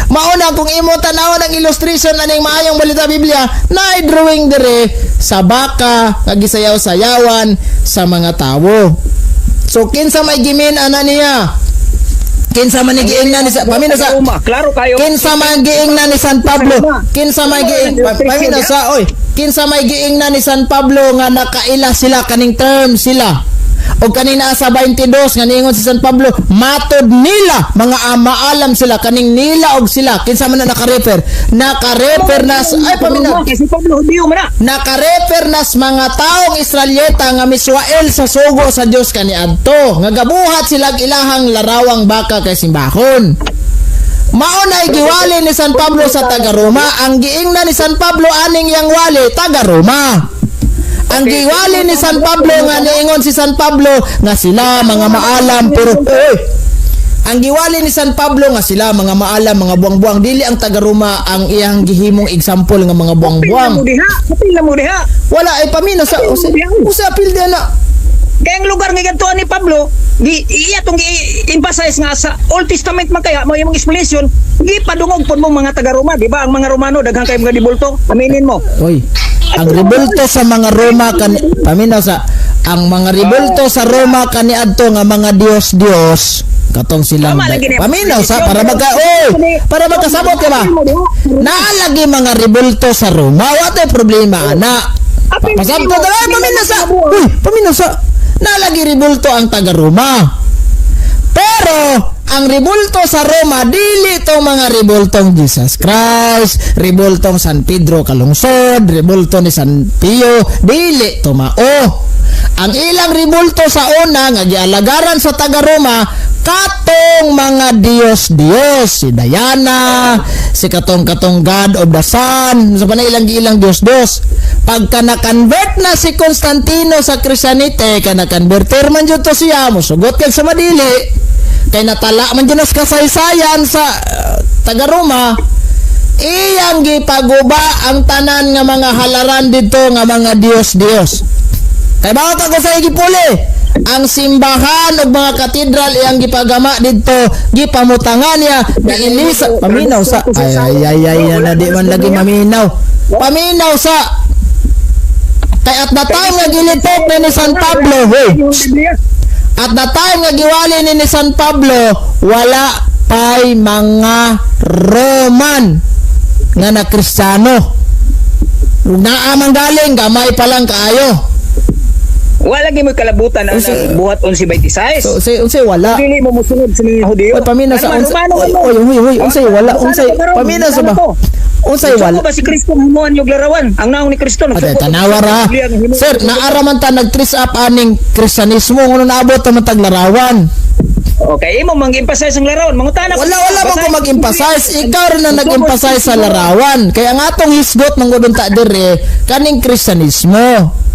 Mauna kung imo tanawon ang illustration aning maayong balita Biblia, na drawing dire sa baka nga gisayaw-sayawan sa mga tawo. So kinsa may gimin ana niya? Kinsa man ni giingnan ni sa paminaw sa Roma, klaro kayo. Kinsa man giingnan ni San Pablo? Kinsa may giing paminaw sa oy? Kinsa may giingnan ni San Pablo nga nakaila sila kaning term sila? O kanina sa 22 nga niingon si San Pablo, matod nila mga maalam sila kaning nila og sila. Kinsa man na naka-refer? Naka-refer na sa, ay paminaw. Roma, kay si Pablo Hudiyo man na. Naka-refer nas mga taong Israelita nga miswael sa sugo sa Dios kaniadto nga gabuhat sila ilahang larawang baka kay simbahon. Mao na giwali ni San Pablo sa taga Roma. Ang giingna ni San Pablo aning yang wali taga Roma. Ang giwali ni San Pablo nga niingon si San Pablo nga sila mga maalam pero oy, ang giwali ni San Pablo nga sila mga maalam mga buang-buang, dili ang taga Roma ang iyang gihimong example nga mga Pila buang-buang. mo diha. Pila mo diha. Wala ay paminaw sa usa, usa apil di na. Kaya ang lugar nga gadtuan ni Pablo, gi iya tong gi-emphasize nga sa Old Testament man kaya mo imong explanation, gipadungog pud mo mga taga Roma, di ba? Ang mga Romano daghan kay mga dibulto. Aminin mo. Oy, ang rebulto sa mga Roma kan paminaw sa ang mga rebulto sa Roma kaniadto nga mga Dios-Dios katong silang Tama lagi ni- paminaw sa para magka oy, para magkasabot ka ba? Naalagi mga rebulto sa Roma, wa tay problema ana. Pasabot ka ay paminaw sa. Uy, paminaw sa. Naalagi rebulto ang taga Roma. Pero ang rebulto sa Roma dili tong mga rebultong Jesus Christ, rebultong San Pedro Calungsod, rebulto ni San Pio, dili to mao. Ang ilang rebulto sa una nga gialagaran sa taga Roma katong mga Diyos-Diyos, si Diana, si katong-katong God of the Sun, sa pa na ilang ilang Diyos-Diyos. Pagka na-convert na si Constantino sa Christianity, ka na-converter man jud to siya, mosugot kag sa madili, kay natala man jud nas kasaysayan sa taga Roma, iyang gipaguba ang tanan nga mga halaran dito nga mga Diyos-Diyos. Kay bawat ako sa gipuli, ang simbahan ug mga katedral iyang gipagama didto, gipamutangan niya, giilisa paminaw sa ay ay ay ay, ay na di man lagi maminaw. Paminaw sa kay at the time nga gilipok ni San Pablo, hey, Yung Biblia. at the time nga giwali ni San Pablo, wala pay mga Roman nga na Kristiyano. Naa man galing gamay pa lang kaayo. Wala gyud mo kalabutan ang buhat 11:26. So unsay unsay wala? Dili mo mosunod sa mga Hudiyo. Oy, paminaw sa Ano, unsay. Romano Oy, ka mo. oy, oy, oy, unsay wala, Romano unsay ka ron, paminaw sa ba? Romano ko. Unsay wala? Nagsuko ba si Kristo nga himuan yung larawan? Ang naong ni Kristo Ate, nagsuko. tanawa ra. Biblia nga himuon. Sir, naara man ta nag-trace up aning Kristiyanismo ngono naabot ta man tag larawan. Okay, imo mang-emphasize ang larawan. Mangutana ko. Wala, wala man ko Basahin. mag-emphasize. Ikaw rin ang nag-emphasize sa larawan. Kaya nga atong hisgot manggudon ta dire kaning Kristiyanismo.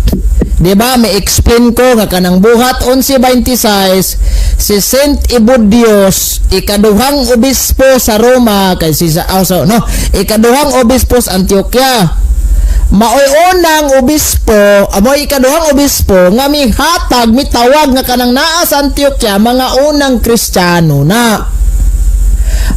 Di ba? May explain ko nga kanang Buhat 11:26, si Saint Ibodios, ikaduhang obispo sa Roma kay si sa oh, so, no, ikaduhang obispo sa Antioquia. Maoy unang obispo, amoy ikaduhang obispo nga mihatag, mitawag nga kanang naa sa Antioquia mga unang Kristiyano na.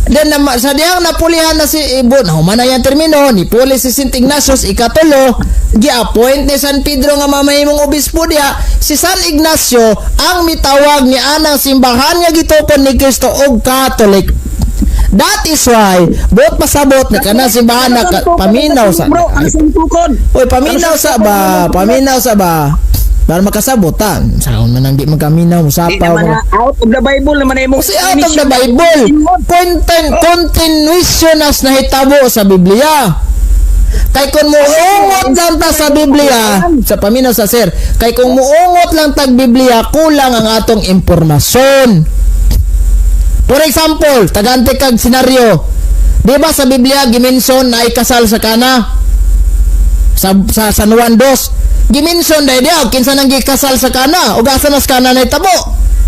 Then na, sa dihang napulihan na si Ibo, nahuman na yung termino, nipuli si St. Ignatius, ikatulo, gi-appoint ni San Pedro nga mamahimong obispo diha, si San Ignacio ang mitawag ni anang simbahan nga gitukon ni Kristo og Catholic. That is why, buot pasabot na kanang simbahan na paminaw sa. Bro, ang suntukon. Uy, paminaw sa ba? Paminaw sa ba? Para makasabot ta. Saon man ang di magkaminaw, Di musapaw. naman na out of the Bible naman na imong Kasi out of the Bible, content, continuation as nahitabo sa Biblia. Kay kung muungot lang ta sa Biblia, sa paminaw sa sir, kay kung muungot lang tag Biblia, kulang ang atong impormasyon. For example, tagaante kag senaryo. Di ba sa Biblia gimension na ikasal sa Kana? Sa San Juan 2. Gimension dahil diya, kinsa nang gikasal sa Kana ug asa na sa Kana nahitabo?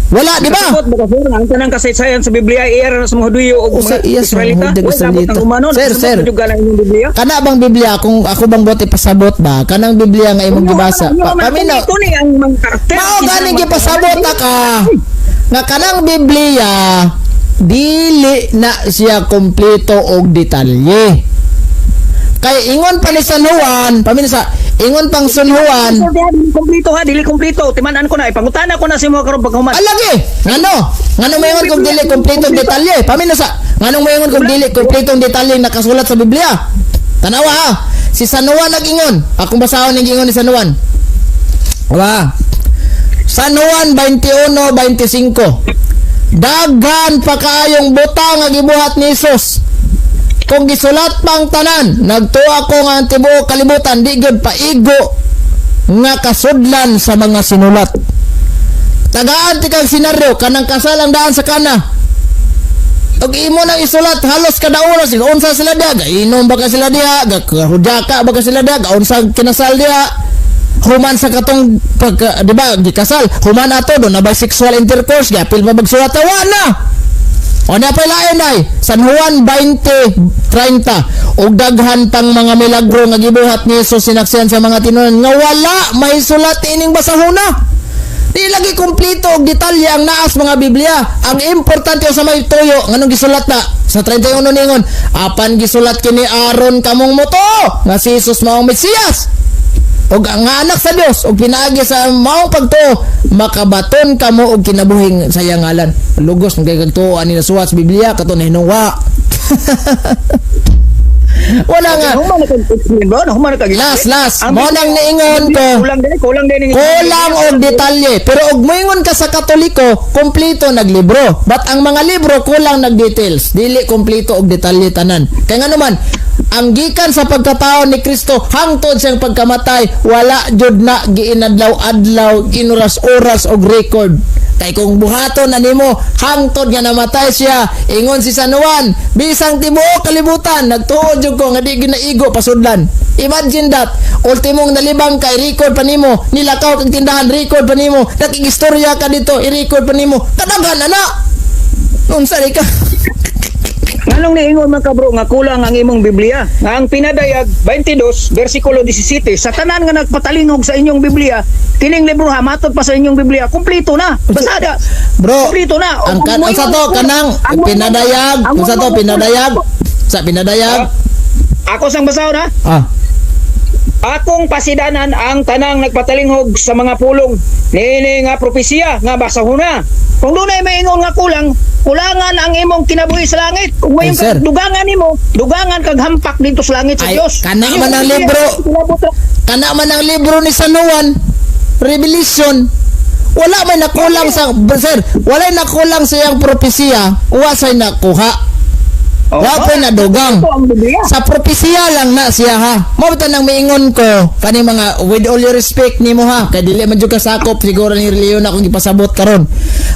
Wala, di ba? Kasabot ba ka, sir? Ang tanang kasaysayan sa Biblia iya ra sa mga Hudiyo o O, mga sa iya sa mga Israelita. Hudiyo, Wala Israelita. sabot ang Romano. Sir, Nakasabot sir. na jud ang inyong Biblia. Kana bang Biblia kung ako bang bote pasabot ba? Kanang Biblia nga imong gibasa. Paminaw. Ito ni ang mga karakter. Mao ganing gipasabot ta ka. Nga kanang Biblia dili na siya kompleto og detalye. Kay ingon pa ni San Juan, paminaw sa ingon pang San Juan, Sir, dili kompleto ha, dili kompleto. Timan-an ko na, ipangutana ko na sa mga karon paghuman. Alagi, ngano? Ngano moingon kung dili kompletong detalye? Paminaw sa nganong moingon kung dili kompletong detalye nakasulat sa Biblia? Tanawa ha. Si San Juan nag-ingon. Akong basahon ang ingon ni San Juan. Wa. San Juan 21:25. Daghan pa kaayong butang nga gibuhat ni Jesus. Kung gisulat pang tanan, nagtuwa ko nga ang tibuok kalibutan di gyud paigo nga kasudlan sa mga sinulat. Tagaan ti kag senaryo kanang kasal ang daan sa Kana. Og imo nang isulat halos kada oras unsa sila diha, gainom ba ka sila diha, gahudyaka ba ka sila diha, gaunsa kinasal diha. Human sa katong pagka, di ba, gikasal, human ato do na ba sexual intercourse, gapil pa magsulat, wa na. O na pa lain ay San Juan 20:30, ug daghan pang mga milagro nga gibuhat ni Jesus sinaksihan sa mga tinunan nga wala may sulat ining basahuna. Di lagi kompleto og detalye ang naas mga Biblia. Ang importante sa may tuyo nganong gisulat na sa 31 ningon apan gisulat kini aron kamong moto nga si Jesus maong Mesiyas ug ang anak sa Dios ug pinaagi sa maong pagtuo makabaton kamo og kinabuhing sa iyang ngalan. Lugos ng kay kagtuo ani nasuwat sa Biblia kato nahinungwa. Wala nga. Human na kag-explain bro, human na kag Last, last. Ang Mo nang niingon ko. Kulang din, kulang din. Kulang og detalye. Pero og moingon ka sa Katoliko, kompleto naglibro. But ang mga libro kulang nag details. Dili kompleto og detalye tanan. Kay nga naman, ang gikan sa pagkatao ni Kristo hangtod siyang pagkamatay, wala jud na giinadlaw-adlaw, ginuras-oras og record. Kay kung buhaton na nimo hangtod nga namatay siya, ingon si San Juan, bisang tibuok kalibutan, nagtuo jud ko nga di ginaigo pasudlan. Imagine that. Ultimong nalibang kay record pa nimo, nilakaw kag tindahan record pa nimo, nakigistorya ka dito, i-record pa nimo. Kadaghan ana. Unsa di ka? Nganong niingon man ka bro nga kulang ang imong Biblia? Nga ang Pinadayag 22 versikulo 17 sa tanan nga nagpatalingog sa inyong Biblia, kining libro ha matod pa sa inyong Biblia, kumpleto na. Basada. Bro, kumpleto na. Ang kan ang sa to kanang Pinadayag, ang sa to Pinadayag, sa Pinadayag. Ako sang basahon ha. Ah. Akong pasidanan ang tanang nagpatalinghog sa mga pulong niini nga propesiya nga basahon na. Kung dunay maingon nga kulang, kulangan ang imong kinabuhi sa langit. Kung Ay, may sir. dugangan nimo, dugangan kag hampak dito sa langit sa Ay, Dios. kana man ang libro. Kana man ang libro ni San Juan, Revelation. Wala may nakulang sa sir, wala nakulang sa iyang propesiya, wa say nakuha. Oh, Wa po nadugang. Ito ang Biblia. Sa propesiya lang na siya, ha. Mao bitaw nang miingon ko kani mga, with all your respect nimo ha, kay dili man jud ka sakop siguro ni relihiyon akong gipasabot karon.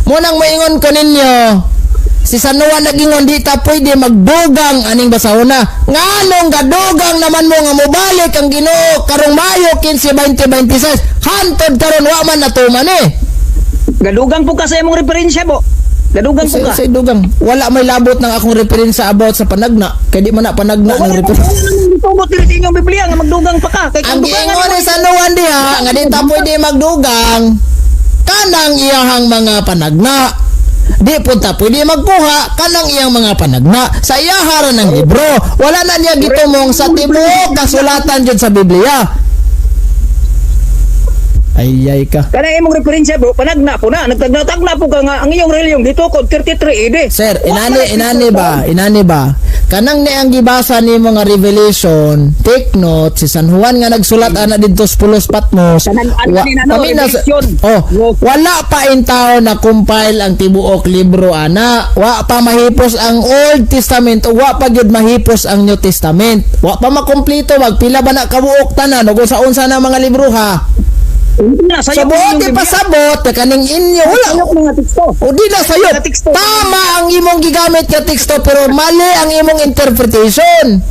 Mo nang miingon ko ninyo, si San Juan nagingon di ta pwede magdugang aning basahona. Nganong gadugang naman mo nga mobalik ang Ginoo karong Mayo 15, 2026? Hantod karon wa man natuman eh. Gadugang po ka sa imong referensya, bo. Gadugang po ka. Sa dugang wala may labot ng akong referensya about sa panagna kay di man na panagna ng Wala referensya. nang gitugot diri sa inyong Biblia nga magdugang pa ka. Kay Ang kung dugangan giingon ni San Juan diha nga di ta pwede magdugang kanang iyahang mga panagna. Di po ta pwede magkuha kanang iyang mga panagna sa iyahara ng libro. Wala na niya gitumong sa tibuok kasulatan jud sa Biblia. Ay ay ka. Kanang imong referensya, bro, panagna po na. Nagtagna-tagna po ka nga ang iyong relihiyon gitukod 33 AD. Sir, inani inani ba? Inani ba? Kanang ni ang gibasa ni mga Revelation, take note si San Juan nga nagsulat ana didto sa Pulos Patmos. Kanang ano ni na, no, Revelation. Oh, wala pa in tao na compile ang tibuok libro ana. Wa pa mahipos ang Old Testament o wa pa gyud mahipos ang New Testament. Wa pa makumpleto, magpila ba na kabuok tanan ug sa unsa na mga libro, ha? Hindi na Sa sayo buot ipasabot kaning inyo wala Sayop mga teksto. O di na sayop. Nga teksto. Tama ang imong gigamit nga teksto pero mali ang imong interpretation.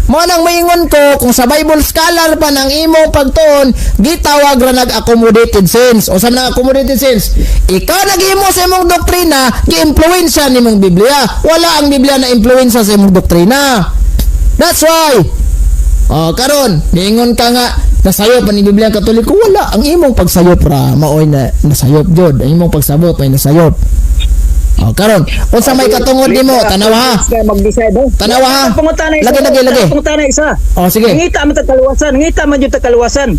Mo nang maingon ko kung sa Bible scholar pa ng imong pagtuon, gitawag ra nag accommodated sense. O sa nang accommodated sense, ikaw naghimo sa imong doktrina, gi-impluwensya nimong Biblia. Wala ang Biblia na impluwensya sa imong doktrina. That's why. Oh, karon, niingon ka nga nasayop ni Biblia ang Katoliko, wala ang imong pagsayop ra maoy na nasayop jud. Ang imong pagsabot may nasayop. Oh, karon, unsa may katungod nimo? Tanawa ha. Mag-decide, oh. Tanawa ha. Pangutana isa. Lagi, lagi, lagi. Pangutana isa. Oh, sige. Ngita man ta kaluwasan, ngita man jud ta kaluwasan.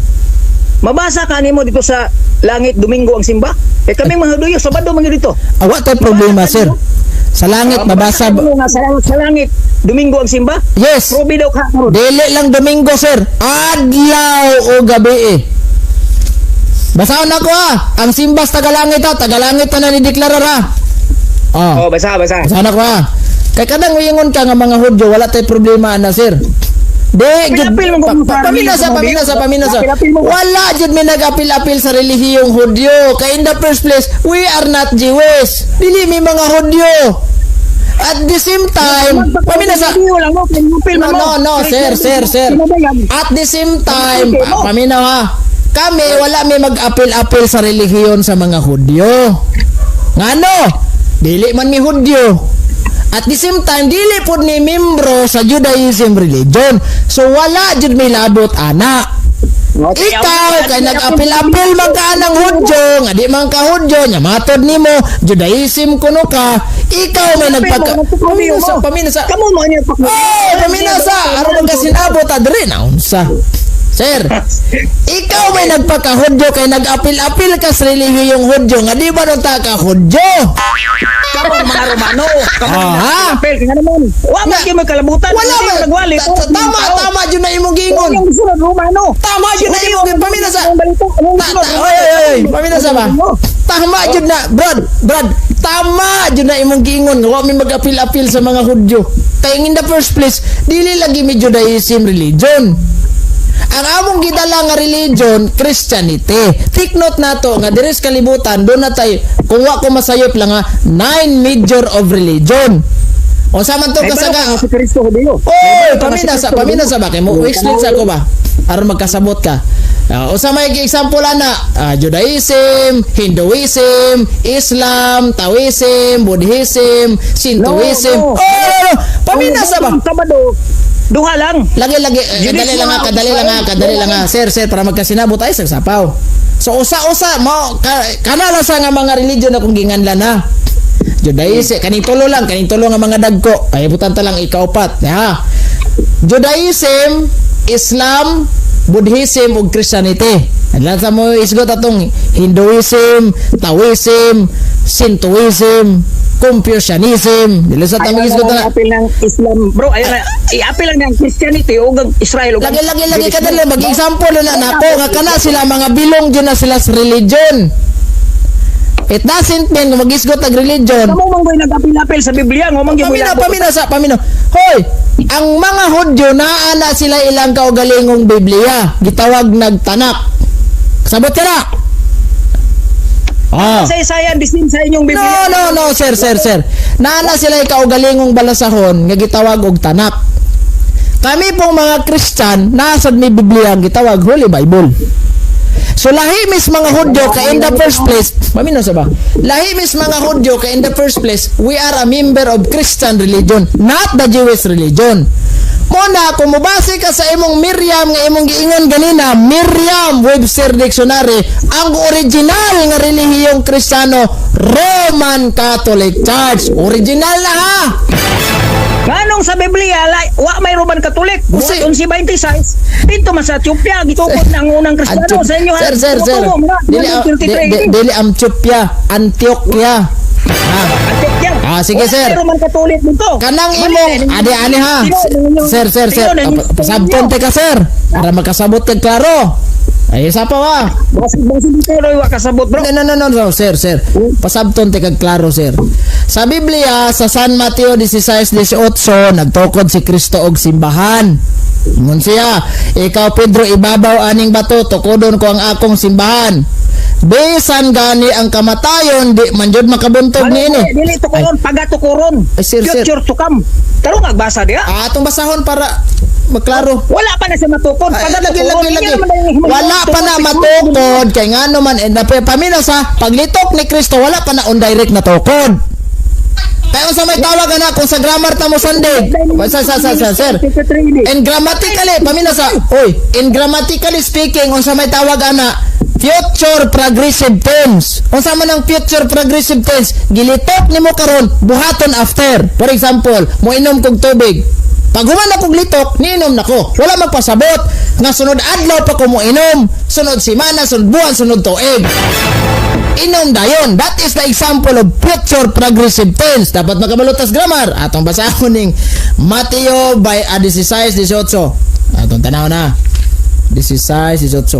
Mabasa ka nimo dito sa langit, Domingo ang simba? Eh kaming mga Hudiyo, Sabado man gyud dito. Awa tay problema, sir. Sa langit mabasa. Ka nimo nga sa langit, Domingo ang simba? Yes. Probe daw ka karon. Dili lang Domingo, sir. Adlaw o gabi eh. Basahon ako ha. Ang simbas tagalangit ha. Tagalangit na ni deklara ha. Oh. Oh, basa, basa. Basahon ako ha. Kay kanang uingon ka nga mga Hudyo, wala tay problema ana, sir. Di, jud, Apil-apil mo kung sa pamina sa, pamina sa, pamina sa. Apil-apil mo. Wala jud mi nag-apil-apil sa relihiyong Hudyo. Kay in the first place, we are not Jewish. Dili mi mga Hudyo. At the same time, pamina sa, Hudiyo lang mo, apil No, man mo. no, no, sir, sir, sir. Sino ba yan? At the same time, Okay, mo. paminaw ha. Kami, wala may mag-apil-apil sa relihiyon sa mga Hudyo. Ngano? Dili man mi Hudyo. At the same time, dili pod ni membro sa Judaism religion. So wala jud may labot ana. Okay, Ikaw kay nag-apil-apil man ka ng Hudyo, nga di man ka Hudyo, nya matod nimo Judaism kuno ka, ikaw may nagpagka pamina sa, pamina sa. Kamu mo niya. Oh, pamina sa aron magkasinabot ta diri na unsa. Sir, ikaw may nagpaka-Hudyo kay nag-apil-apil ka sa relihiyong Hudyo nga di ba nun ta ka Hudyo? Kamu mga Romano. Kamu Ah, ha? apil nga naman. Wa man Na- gyud kalabutan. Wala man. Nagwali. Tama, tama jud na imong giingon. Ang sunod Romano. Tama jud na imong giingon. Pamina sa. Ang balita, anong sunod? Oy, oy, oy, pamina sa ba? Tama jud na, Brad, Brad. Tama jud na imong giingon nga wa mi mag-apil-apil sa mga Hudyo. Kay in the first place, dili lagi mi Judaism religion. Ang among gidala nga religion, Christianity. Take note nato nga diri sa kalibutan doon na tay, kung wa ko masayop lang ha, nine major of religion. O sa man to May kasaga. balo ka si Kristo Hudiyo. Oy, pamina sa, pamina sa ba kay mo explain sa ako ba? Aron magkasabot ka. Usa may example ana, Judaism, Hinduism, Islam, Taoism, Buddhism, Shintoism. No, no. Oh, no, no. Pamina sa ba? Sabado, duha lang. Lagi lagi eh, Judaism dali lang ha, nga, kadali lang ha, kadali lang ha. Sir, sir, para magkasinabot ay sa sapaw. So usa-usa mo ka, kanala sa nga mga religion akong ginganlan ha. Judaism, kaning tulo lang, kaning tulo nga mga dagko. Ay butan ta lang ikaupat, ha. Judaism, Islam, Buddhism ug Christianity. Adlan sa mo isgot atong Hinduism, Taoism, Shintoism, Confucianism. Dili sa tama Ayaw isgot na na. apil ng Islam. Bro, ayaw na. I-apil lang ng Christianity o ang Israel. Ug ang Lagi lagi lagi Judaism. kadali mag-example na nako nga kana sila mga bilong jud na sila sa religion. It doesn't mean kung magisgot ang religion. Kamo man ko'y nag-apil-apil sa Biblia, ngo man gyud Paminaw, mo paminaw sa, paminaw. Hoy, ang mga Hudyo naa na sila ilang kaugalingong Biblia. Gitawag nagtanak. Sabot ka na. Ah. Sa Isaiah, disin sa inyong No, Biblia. no, no, sir, sir, sir. Naa na sila kaugalingong balasahon nga gitawag og tanak. Kami pong mga Christian, nasa mi Biblia ang gitawag Holy Bible. So lahi mis mga Hudyo kay in the first place, paminaw sa ba? Lahi mis mga Hudyo kay in the first place, we are a member of Christian religion, not the Jewish religion. Mo na kung mobase ka sa imong Miriam nga imong giingon ganina, Miriam Webster Dictionary, ang original nga relihiyong Kristiyano, Roman Catholic Church. Original na ha. Nganong sa Biblia, wa may Roman Catholic. Usi- Buhat 11:26, dito man sa Ethiopia, gitukod na ang unang Kristiyano sa inyo. Sir, sir, sir. Dili, dili Amchupia, Antioquia. Ha. Antioquia. Ah, sige, Wala sir. may Roman Catholic dito. Kanang Mali, imong ade ani ha. Sir, sir, sir. Pasabton te ka, sir. Para makasabot kag klaro. Ay, isa pa wa. Basig basig dito roy wa kasabot, bro. No, no, no, no, no, sir, sir. Pasabton te kag klaro, sir. Sa Biblia, sa San Mateo 16:18, nagtukod si Kristo og simbahan. Ingon siya, "Ikaw Pedro, ibabaw aning bato, tukodon ko ang akong simbahan. Bisan gani ang kamatayon, di man jud makabuntog niini." Dili tukoron, pagatukoron. Ay, sir, sir. Future to come. Tarong agbasa diya. Ah, atong basahon para maklaro. Wala pa na siya matukod. Ay, lagi, Pagatukoron. lagi, lagi. Inyo naman ang Wala pa na matukod. Kay ngano man, eh, paminaw sa paglitok ni Kristo, wala pa na on direct na tukod. Kaya unsa may tawag ana kung sa grammar ta mo sandig. Sa, sir. And grammatically, paminaw sa, oy, in grammatically speaking, unsa may tawag ana, future progressive tense. Unsa man ang future progressive tense? Gilitok nimo karon, buhaton after. For example, moinom kog tubig. Pag human akong litok, niinom nako. Wala magpasabot nga sunod adlaw pa ko moinom, sunod semana, sunod buwan, sunod tuig. Inom dayon. That is the example of future progressive tense. Dapat makabalutas grammar. Atong basahon ning Mateo by 16, 18. Atong tanaw na. 16, 18.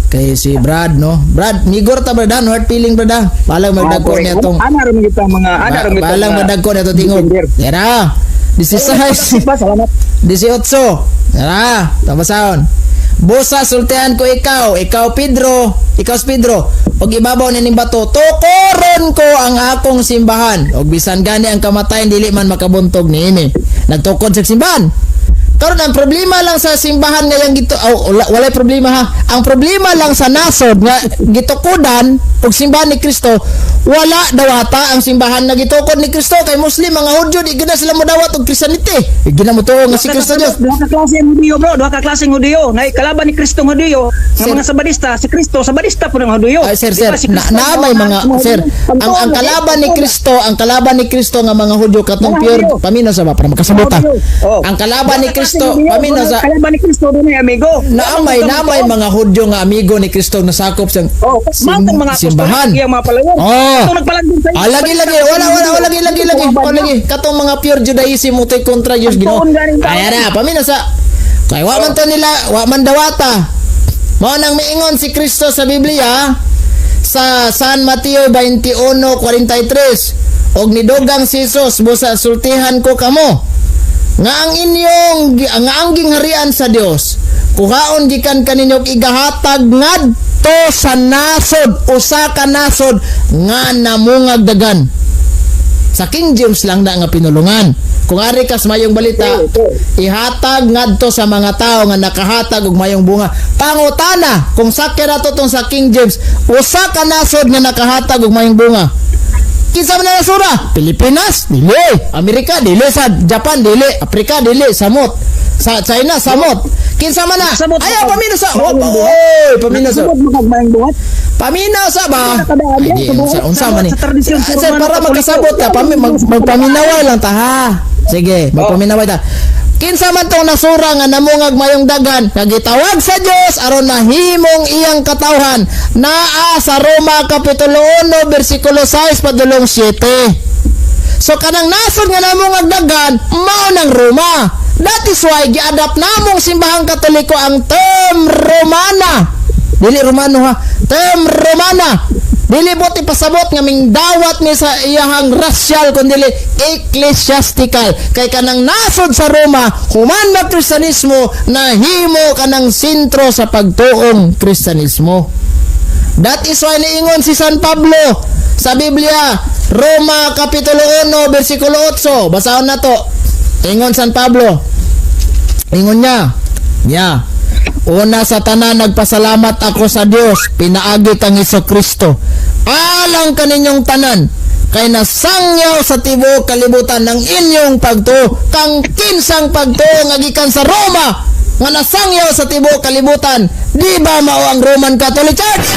Kay si Brad, no? Brad, migor ta Brad, ha? No hard feeling, Brad, ha? Balang magdagko niya tong Ana ra kita mga ana ra kita. Balang madagko niya tong tingog. Tara. 16. Ba, salamat. 18. Tara, tabasahon. "Busa sultihan ko ikaw, ikaw Pedro, ikaw si Pedro, og ibabaw nining bato, tukoron ko ang akong simbahan. Og bisan gani ang kamatayon dili man makabuntog niini." Nagtukod sa simbahan. Karon ang problema lang sa simbahan ngayang gito, oh, wala, walay problema ha. Ang problema lang sa nasod nga gitukodan og simbahan ni Kristo, wala dawata ang simbahan nga gitukod ni Kristo kay Muslim, mga Hudyo, di gid na sila modawat og Christianity. Di gid na motuo nga si Kristo Dios. Duha ka klase ang Hudiyo, bro. Duha ka klase ang Hudiyo. Nay kalaban ni Kristo ang Hudiyo. Nga Sir. mga Sabadista, si Kristo Sabadista po ng Hudiyo. Ay, sir, Di sir, ba si na, Kristo, na may mga sir, ang kalaban ni Kristo, ang kalaban ni Kristo nga mga Hudyo katong Mga pure Hudyo. paminaw sa ba para makasabot ta. Oh. Ang kalaban ni Duha ka klase Kristo, ang Hudiyo. paminaw sa Kalaban ni Kristo dunay amigo. naamay mga Hudyo nga amigo ni Kristo nasakop sa Oh, mao tong mga simbahan. apostol, iyang mga palayan. Oh. Katong nagpalagdon sa Ah, lagi lagi, wala wala wala lagi lagi lagi. Wala lagi. Katong mga pure Judaism mo kontra Diyos Ang Ginoo. tuon ganing tao. Ay ara, paminaw sa kay wa man to nila, wa man dawata. Mao nang miingon si Kristo sa Biblia sa San Mateo 21:43, "Og nidugang si Jesus, busa sultihan ko kamo nga ang inyong nga ang gingharian sa Dios kuhaon gikan kaninyo ug igahatag ngadto sa nasod, usa ka nasod nga namungag dagan." Sa King James lang na nga pinulungan. Kung ari kas mayong balita, ihatag ngadto sa mga tao nga nakahatag og mayong bunga. Pangutana, kung sakya na to tong sa King James, usa ka nasod nga nakahatag og mayong bunga. Kinsa man na nasura? Pilipinas? Dili. Amerika? Dili. Sa Japan? Dili. Afrika? Dili. Samot. Sa China? Samot. Kinsa man na? Samot. Ayaw, paminaw sa. Oh, Mayong buhat. oy, paminaw sa. Samot mo kag buhat. Paminaw sa ba? Nakadaan Ay, yan, di, sa buhat. unsa man ni? Sa tradisyon Ah, sa sir, Romano para Katoliko. magkasabot ka, magpaminaway lang ta ha. Sige, magpaminaway ta. Kinsa man tong nasura nga namungag mayong dagan nga gitawag sa Dios aron mahimong iyang katawhan, naa sa Roma kapitulo 1 bersikulo 6 padulong 7. So kanang nasod nga namungag dagan mao nang Roma. That is why giadapt namong simbahang Katoliko ang term Romana. Dili Romano ha, Term Romana. Dili buot ipasabot nga mingdawat mi sa iyahang racial kun dili ecclesiastical, kay kanang nasod sa Roma human na Kristiyanismo, nahimo kanang sentro sa pagtuong Kristiyanismo. That is why niingon si San Pablo sa Biblia, Roma Kapitulo 1, versikulo 8. Basahon na to. Ingon San Pablo. Ingon niya. Niya. "Una sa tanan, nagpasalamat ako sa Dios pinaagi kang Hesus Kristo alang kaninyong tanan, kay nasangyaw sa tibuok kalibutan ng inyong pagtuo." Kang kinsang pagtuo nga gikan sa Roma nga nasangyaw sa tibuok kalibutan? Di ba mao ang Roman Catholic Church?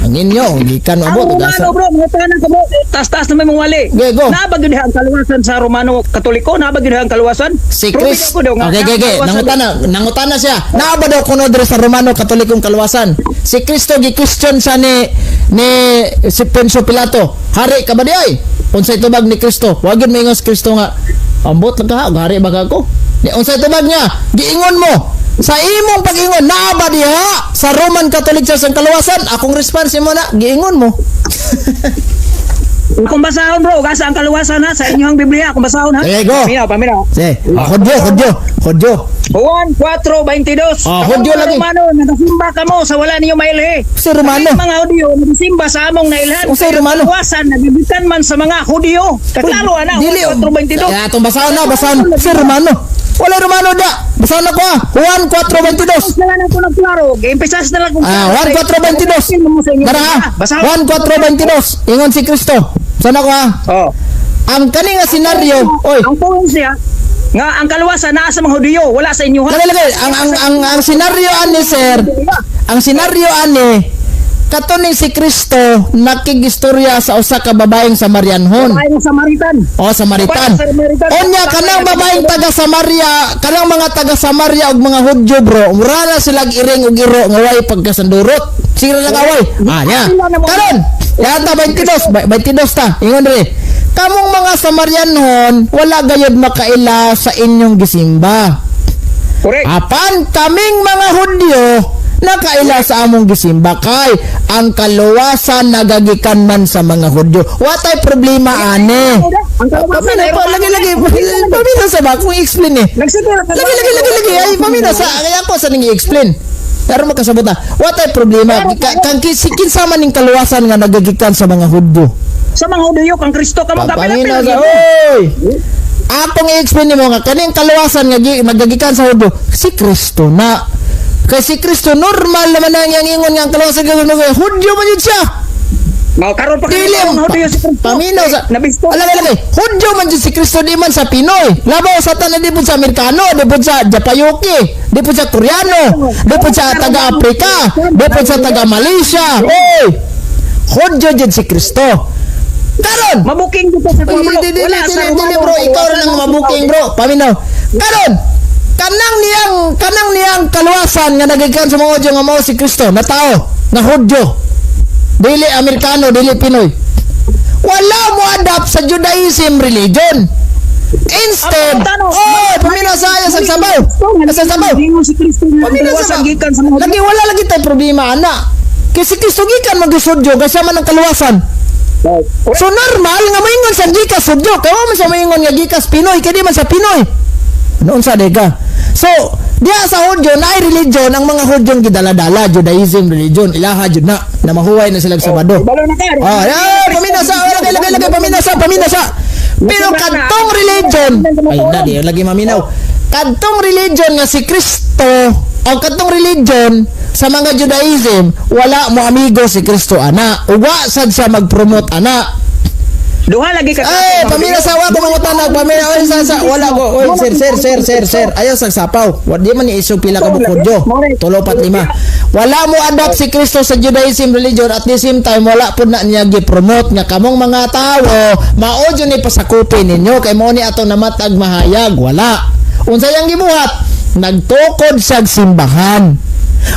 Ang inyo gikan Ang mabot Romano, bro, mga tanan ka, bro. Tas-tas na may mga wali. Okay, go. Naa ba gyud ang kaluwasan sa Romano Katoliko? Naa ba gyud ang kaluwasan? Si Prove Chris. ako daw nga Okay. ang kaluwasan. Nangutana siya. Naa ba daw kuno diri sa Romano Katolikong kaluwasan? Si Kristo gi-question siya ni si Poncio Pilato. "Hari ka ba di ay?" Unsay tubag ni Kristo? Wa gyud maingon si Kristo nga, "Ambot lang ka, hari ba ka ko?" Ni unsay tubag niya? "Giingon mo. Sa imong pag-ingon, naa ba diha sa Roman Catholic Church ang kaluwasan?" Akong response mo na, "Giingon mo." Kung basahon, bro, asa ang kaluwasan ha sa inyong Biblia, kung basahon ha. Okay, go. Paminaw, paminaw. Si, ah, Hudyo, Hudyo, Hudyo. Juan 4:22. Ah, Kamong Hudyo mga lagi. Romano, nagasimba kamo sa wala ninyo mailhi. Si Romano. Kaming mga Hudyo, nagasimba sa among nailhan. Unsay Romano? Kaluwasan, nagagikan man sa mga Hudyo. Kaklaro ana, Dili. Juan 4:22. Kaya itong basahon na, basahon. Si Romano. Wala Romano da. Basahon na ko ah. Juan 4:22. Na lang ako nagklaro. Impisas na lang kung Ah, Juan 4:22. Tara ha. Basahon. Juan 4:22. Ingon si Kristo. Saan ako ah? Oh. Ang kani nga senaryo, oy, Ang points niya, nga ang kaluwasan naa sa mga Hudyo, wala sa inyo ha. Lagi lagi, ang senaryo ani, sir, ang senaryo ani kato ning si Kristo nakigistorya sa usa ka babaeng Samarianhon. Ay, Samaritan. O, Samaritan. Samaritan. Unya kanang babaeng taga Samaria, kanang mga taga Samaria ug mga Hudyo, bro, mura na silang iring ug iro nga way pagkasandurot. Sige lang away. Ah, nya. Karon, yata 22, 22 ta. Ingon diri. "Kamong mga Samarianhon, wala gayud makaila sa inyong gisimba. Correct. Apan kaming mga Hudyo nakaila sa among gisimba kay ang kaluwasan nagagikan man sa mga Hudyo." Watay problema ane. Ang kaluwasan Pamina ay pa, lagi lagi, pamina sa ba kung i-explain eh. Nagsiguro ka. Lagi lagi lagi lagi ay pamina sa kaya ko sa ning i-explain. Pero makasabot na. Watay problema. Kang kinsa man ning kaluwasan nga nagagikan sa mga Hudyo? Sa mga Hudyo kang Kristo kamo Pamina kapila. sa, oy. Akong i-explain nimo nga kaning kaluwasan nga nagagikan sa Hudyo si Kristo na. Kay si Kristo normal naman ang iyang ingon nga ang kaluwasan nga Hudyo man yun siya. Mao karon pa Dili kayo mga Hudyo si Kristo. Paminaw sa Nabisto. Alam lagi, Hudyo man jud si Kristo, di man sa Pinoy. Labaw sa tanan, di pud sa Amerikano, di pud sa Japayuki, di pud sa Koreano, di pud sa taga Afrika, di pud sa taga Malaysia. Oy! Hudyo jud si Kristo. Karon, Mabuking dito sa Uy, bro. di, di, Wala di, sa di, dili, Romano, bro, ikaw wala rin ang sa mabuking, bro. Paminaw. Karon, kanang niyang kaluwasan nga nagikan sa mga Hudyo nga mao si Kristo na tao, nga Hudyo. Dili Amerikano, dili Pinoy. Wala mo adapt sa Judaism religion. Instead, Ang tanong, oh, paminaw sa ayaw sa sabaw. Sa sabaw. Ingon si Kristo nga Paminaw sa kaluwasan gikan sa mga Hudyo. Lagi wala lagi tayo problema ana. Kay si Kristo gikan man gyud Hudyo, kay siya man ang kaluwasan. So normal nga moingon sa gikas Hudyo, kay wa man sa moingon nga gikas Pinoy, kay di man sa Pinoy. Noon sa dega. So, diya sa Hudyo naay religion ang mga Hudyong gidala-dala, Judaism religion, ilaha jud na mahuway na sila sa Sabado. Balo na ka. Ah, yeah, pamina sa, lagi lagi lagi pamina sa, pamina sa. Pero kadtong religion, ay na di lagi maminaw. Kadtong religion nga si Kristo o kadtong religion sa mga Judaism, wala mo amigo si Kristo ana. Uwa sad siya mag-promote ana. Duha lagi ka. Ay, pamina sa wa ko mangutana, pamina oy sa wala ko. Oy, sir sir sir sir sir, ayaw sa sapaw. Wa di man ni isog pila ka bukudyo. Tulo pat lima. Wala mo adapt si Kristo sa Judaism religion. At the same time, wala pud na niya gi-promote nga kamong mga tawo mao jud ni pasakupin ninyo kay mao ni atong namatag mahayag. Wala. Unsa yang gibuhat? Nagtukod siya simbahan.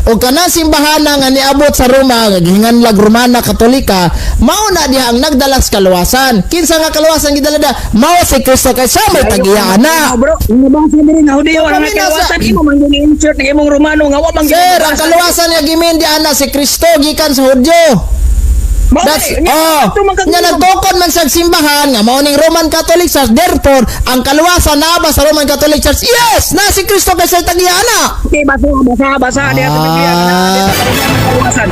O kanang simbahan nga niabot sa Roma nga gihinganlag Romana Katolika, mao na diha ang nagdala sa kaluwasan. Kinsa nga kaluwasan gidala da? Mao si Kristo kay siya may tagiya ana. Oh, bro, nabasa diri nga Hudiyo ang Paminaw sa- kaluwasan, imo man gyud insert ng imong Romano nga wa man gyud Sir, ang kaluwasan nga gimin di ana si Kristo gikan sa Hudyo. That's oh, nga nagtukod man sa simbahan nga mao ning Roman Catholic Church. Therefore, ang kaluwasan naa ba sa Roman Catholic Church? Yes, na si Kristo kay sa tagiya ana. Okay, basa, basa, basa diha sa Biblia na Ah. sa kaluwasan.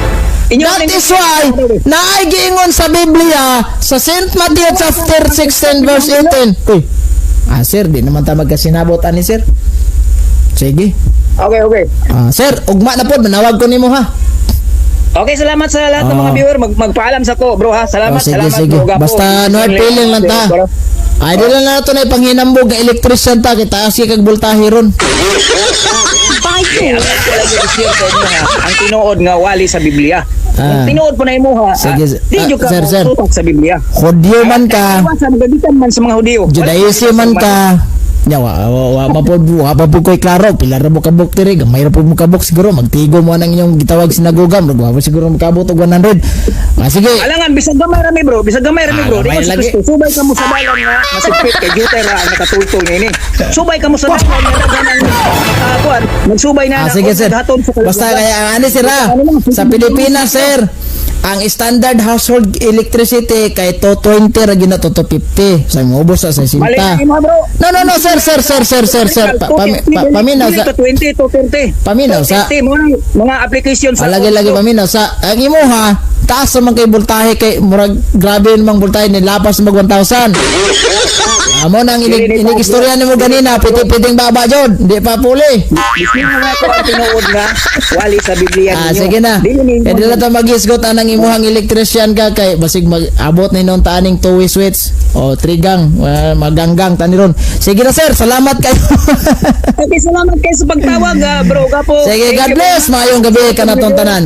Inyo That is why naay giingon sa Biblia sa St. Matthew chapter 16 verse 18. Uy. Ah, sir, di naman ta magkasinabot ani, sir. Sige. Okay. Ah, sir, ugma na pod, manawag ko nimo ha. Okay, salamat sa lahat ng mga viewer. Magpaalam sa ko, bro, ha. Salamat, Oh, sige, salamat, sige. bro. Gapo. Basta no hard feeling lang ta. Bro. Ay, di lang na ito na ipanghinambog nga electrician ta, kita kasi kag voltahe ron. Okay, ang ako lang yung i-share sa inyo, ha. Ang tinuod nga wali sa Biblia. Ah. Ang tinuod po na imo, ha. Sige, Di jud ka sir, sir. motutok sa Biblia. Hudyo man ka, Kaluwasan nagagikan man sa mga Hudiyo. Judaism man ka. Nya wa wa pa po, wa pa po ko'y klaro pila ra mo kabuk diri, gamay ra po mo kabuk, siguro magtigo mo nang inyong gitawag sinagoga, murag wa pa siguro makabot og 100. Ah, sige. Alangan bisag gamay rami, bro, bisag gamay rami, Ah, bro. gamay Di ko si lagi. Kristo, subay ka mo sa dalan nga masigpit kay jutay ra ang nakatultol niini. Subay ka mo sa dalan nga daghan ang kuan, magsubay na Ah, sige, sir. naghaton sa Basta kalaglagan. kaya ang ani sir ah, sa Pilipinas, sir, ang standard household electricity kay 220 ra gyud na, 250. Sa mo ubos sa 60. Mali na imo, bro. No, no, no, sir, sir, sir, sir, sir, sir. Paminaw sa 20, 230. Paminaw sa 230 mo nang mga application sa Ah, lagi lagi, paminaw sa ang imo ha. Taas naman kay voltahe kay murag grabe namang voltahe ni lapas mag 1000. Amo nang inig istorya nimo ganina, piti-piting baba jud, di pa puli. Bisin nga ko ang tinuod nga wali sa Biblia Ah, ninyo. sige na. Dili ninyo. Kaya dila ta magisgot anang imuhang electrician ka kay basig mag-abot na inon taaning two-way switch o trigang, maganggang tani ron. Sige na, sir, salamat kayo. Okay, salamat kayo sa pagtawag, bro. Gapo. Sige, Thank God you. bless. Maayong gabi kanatong tanan.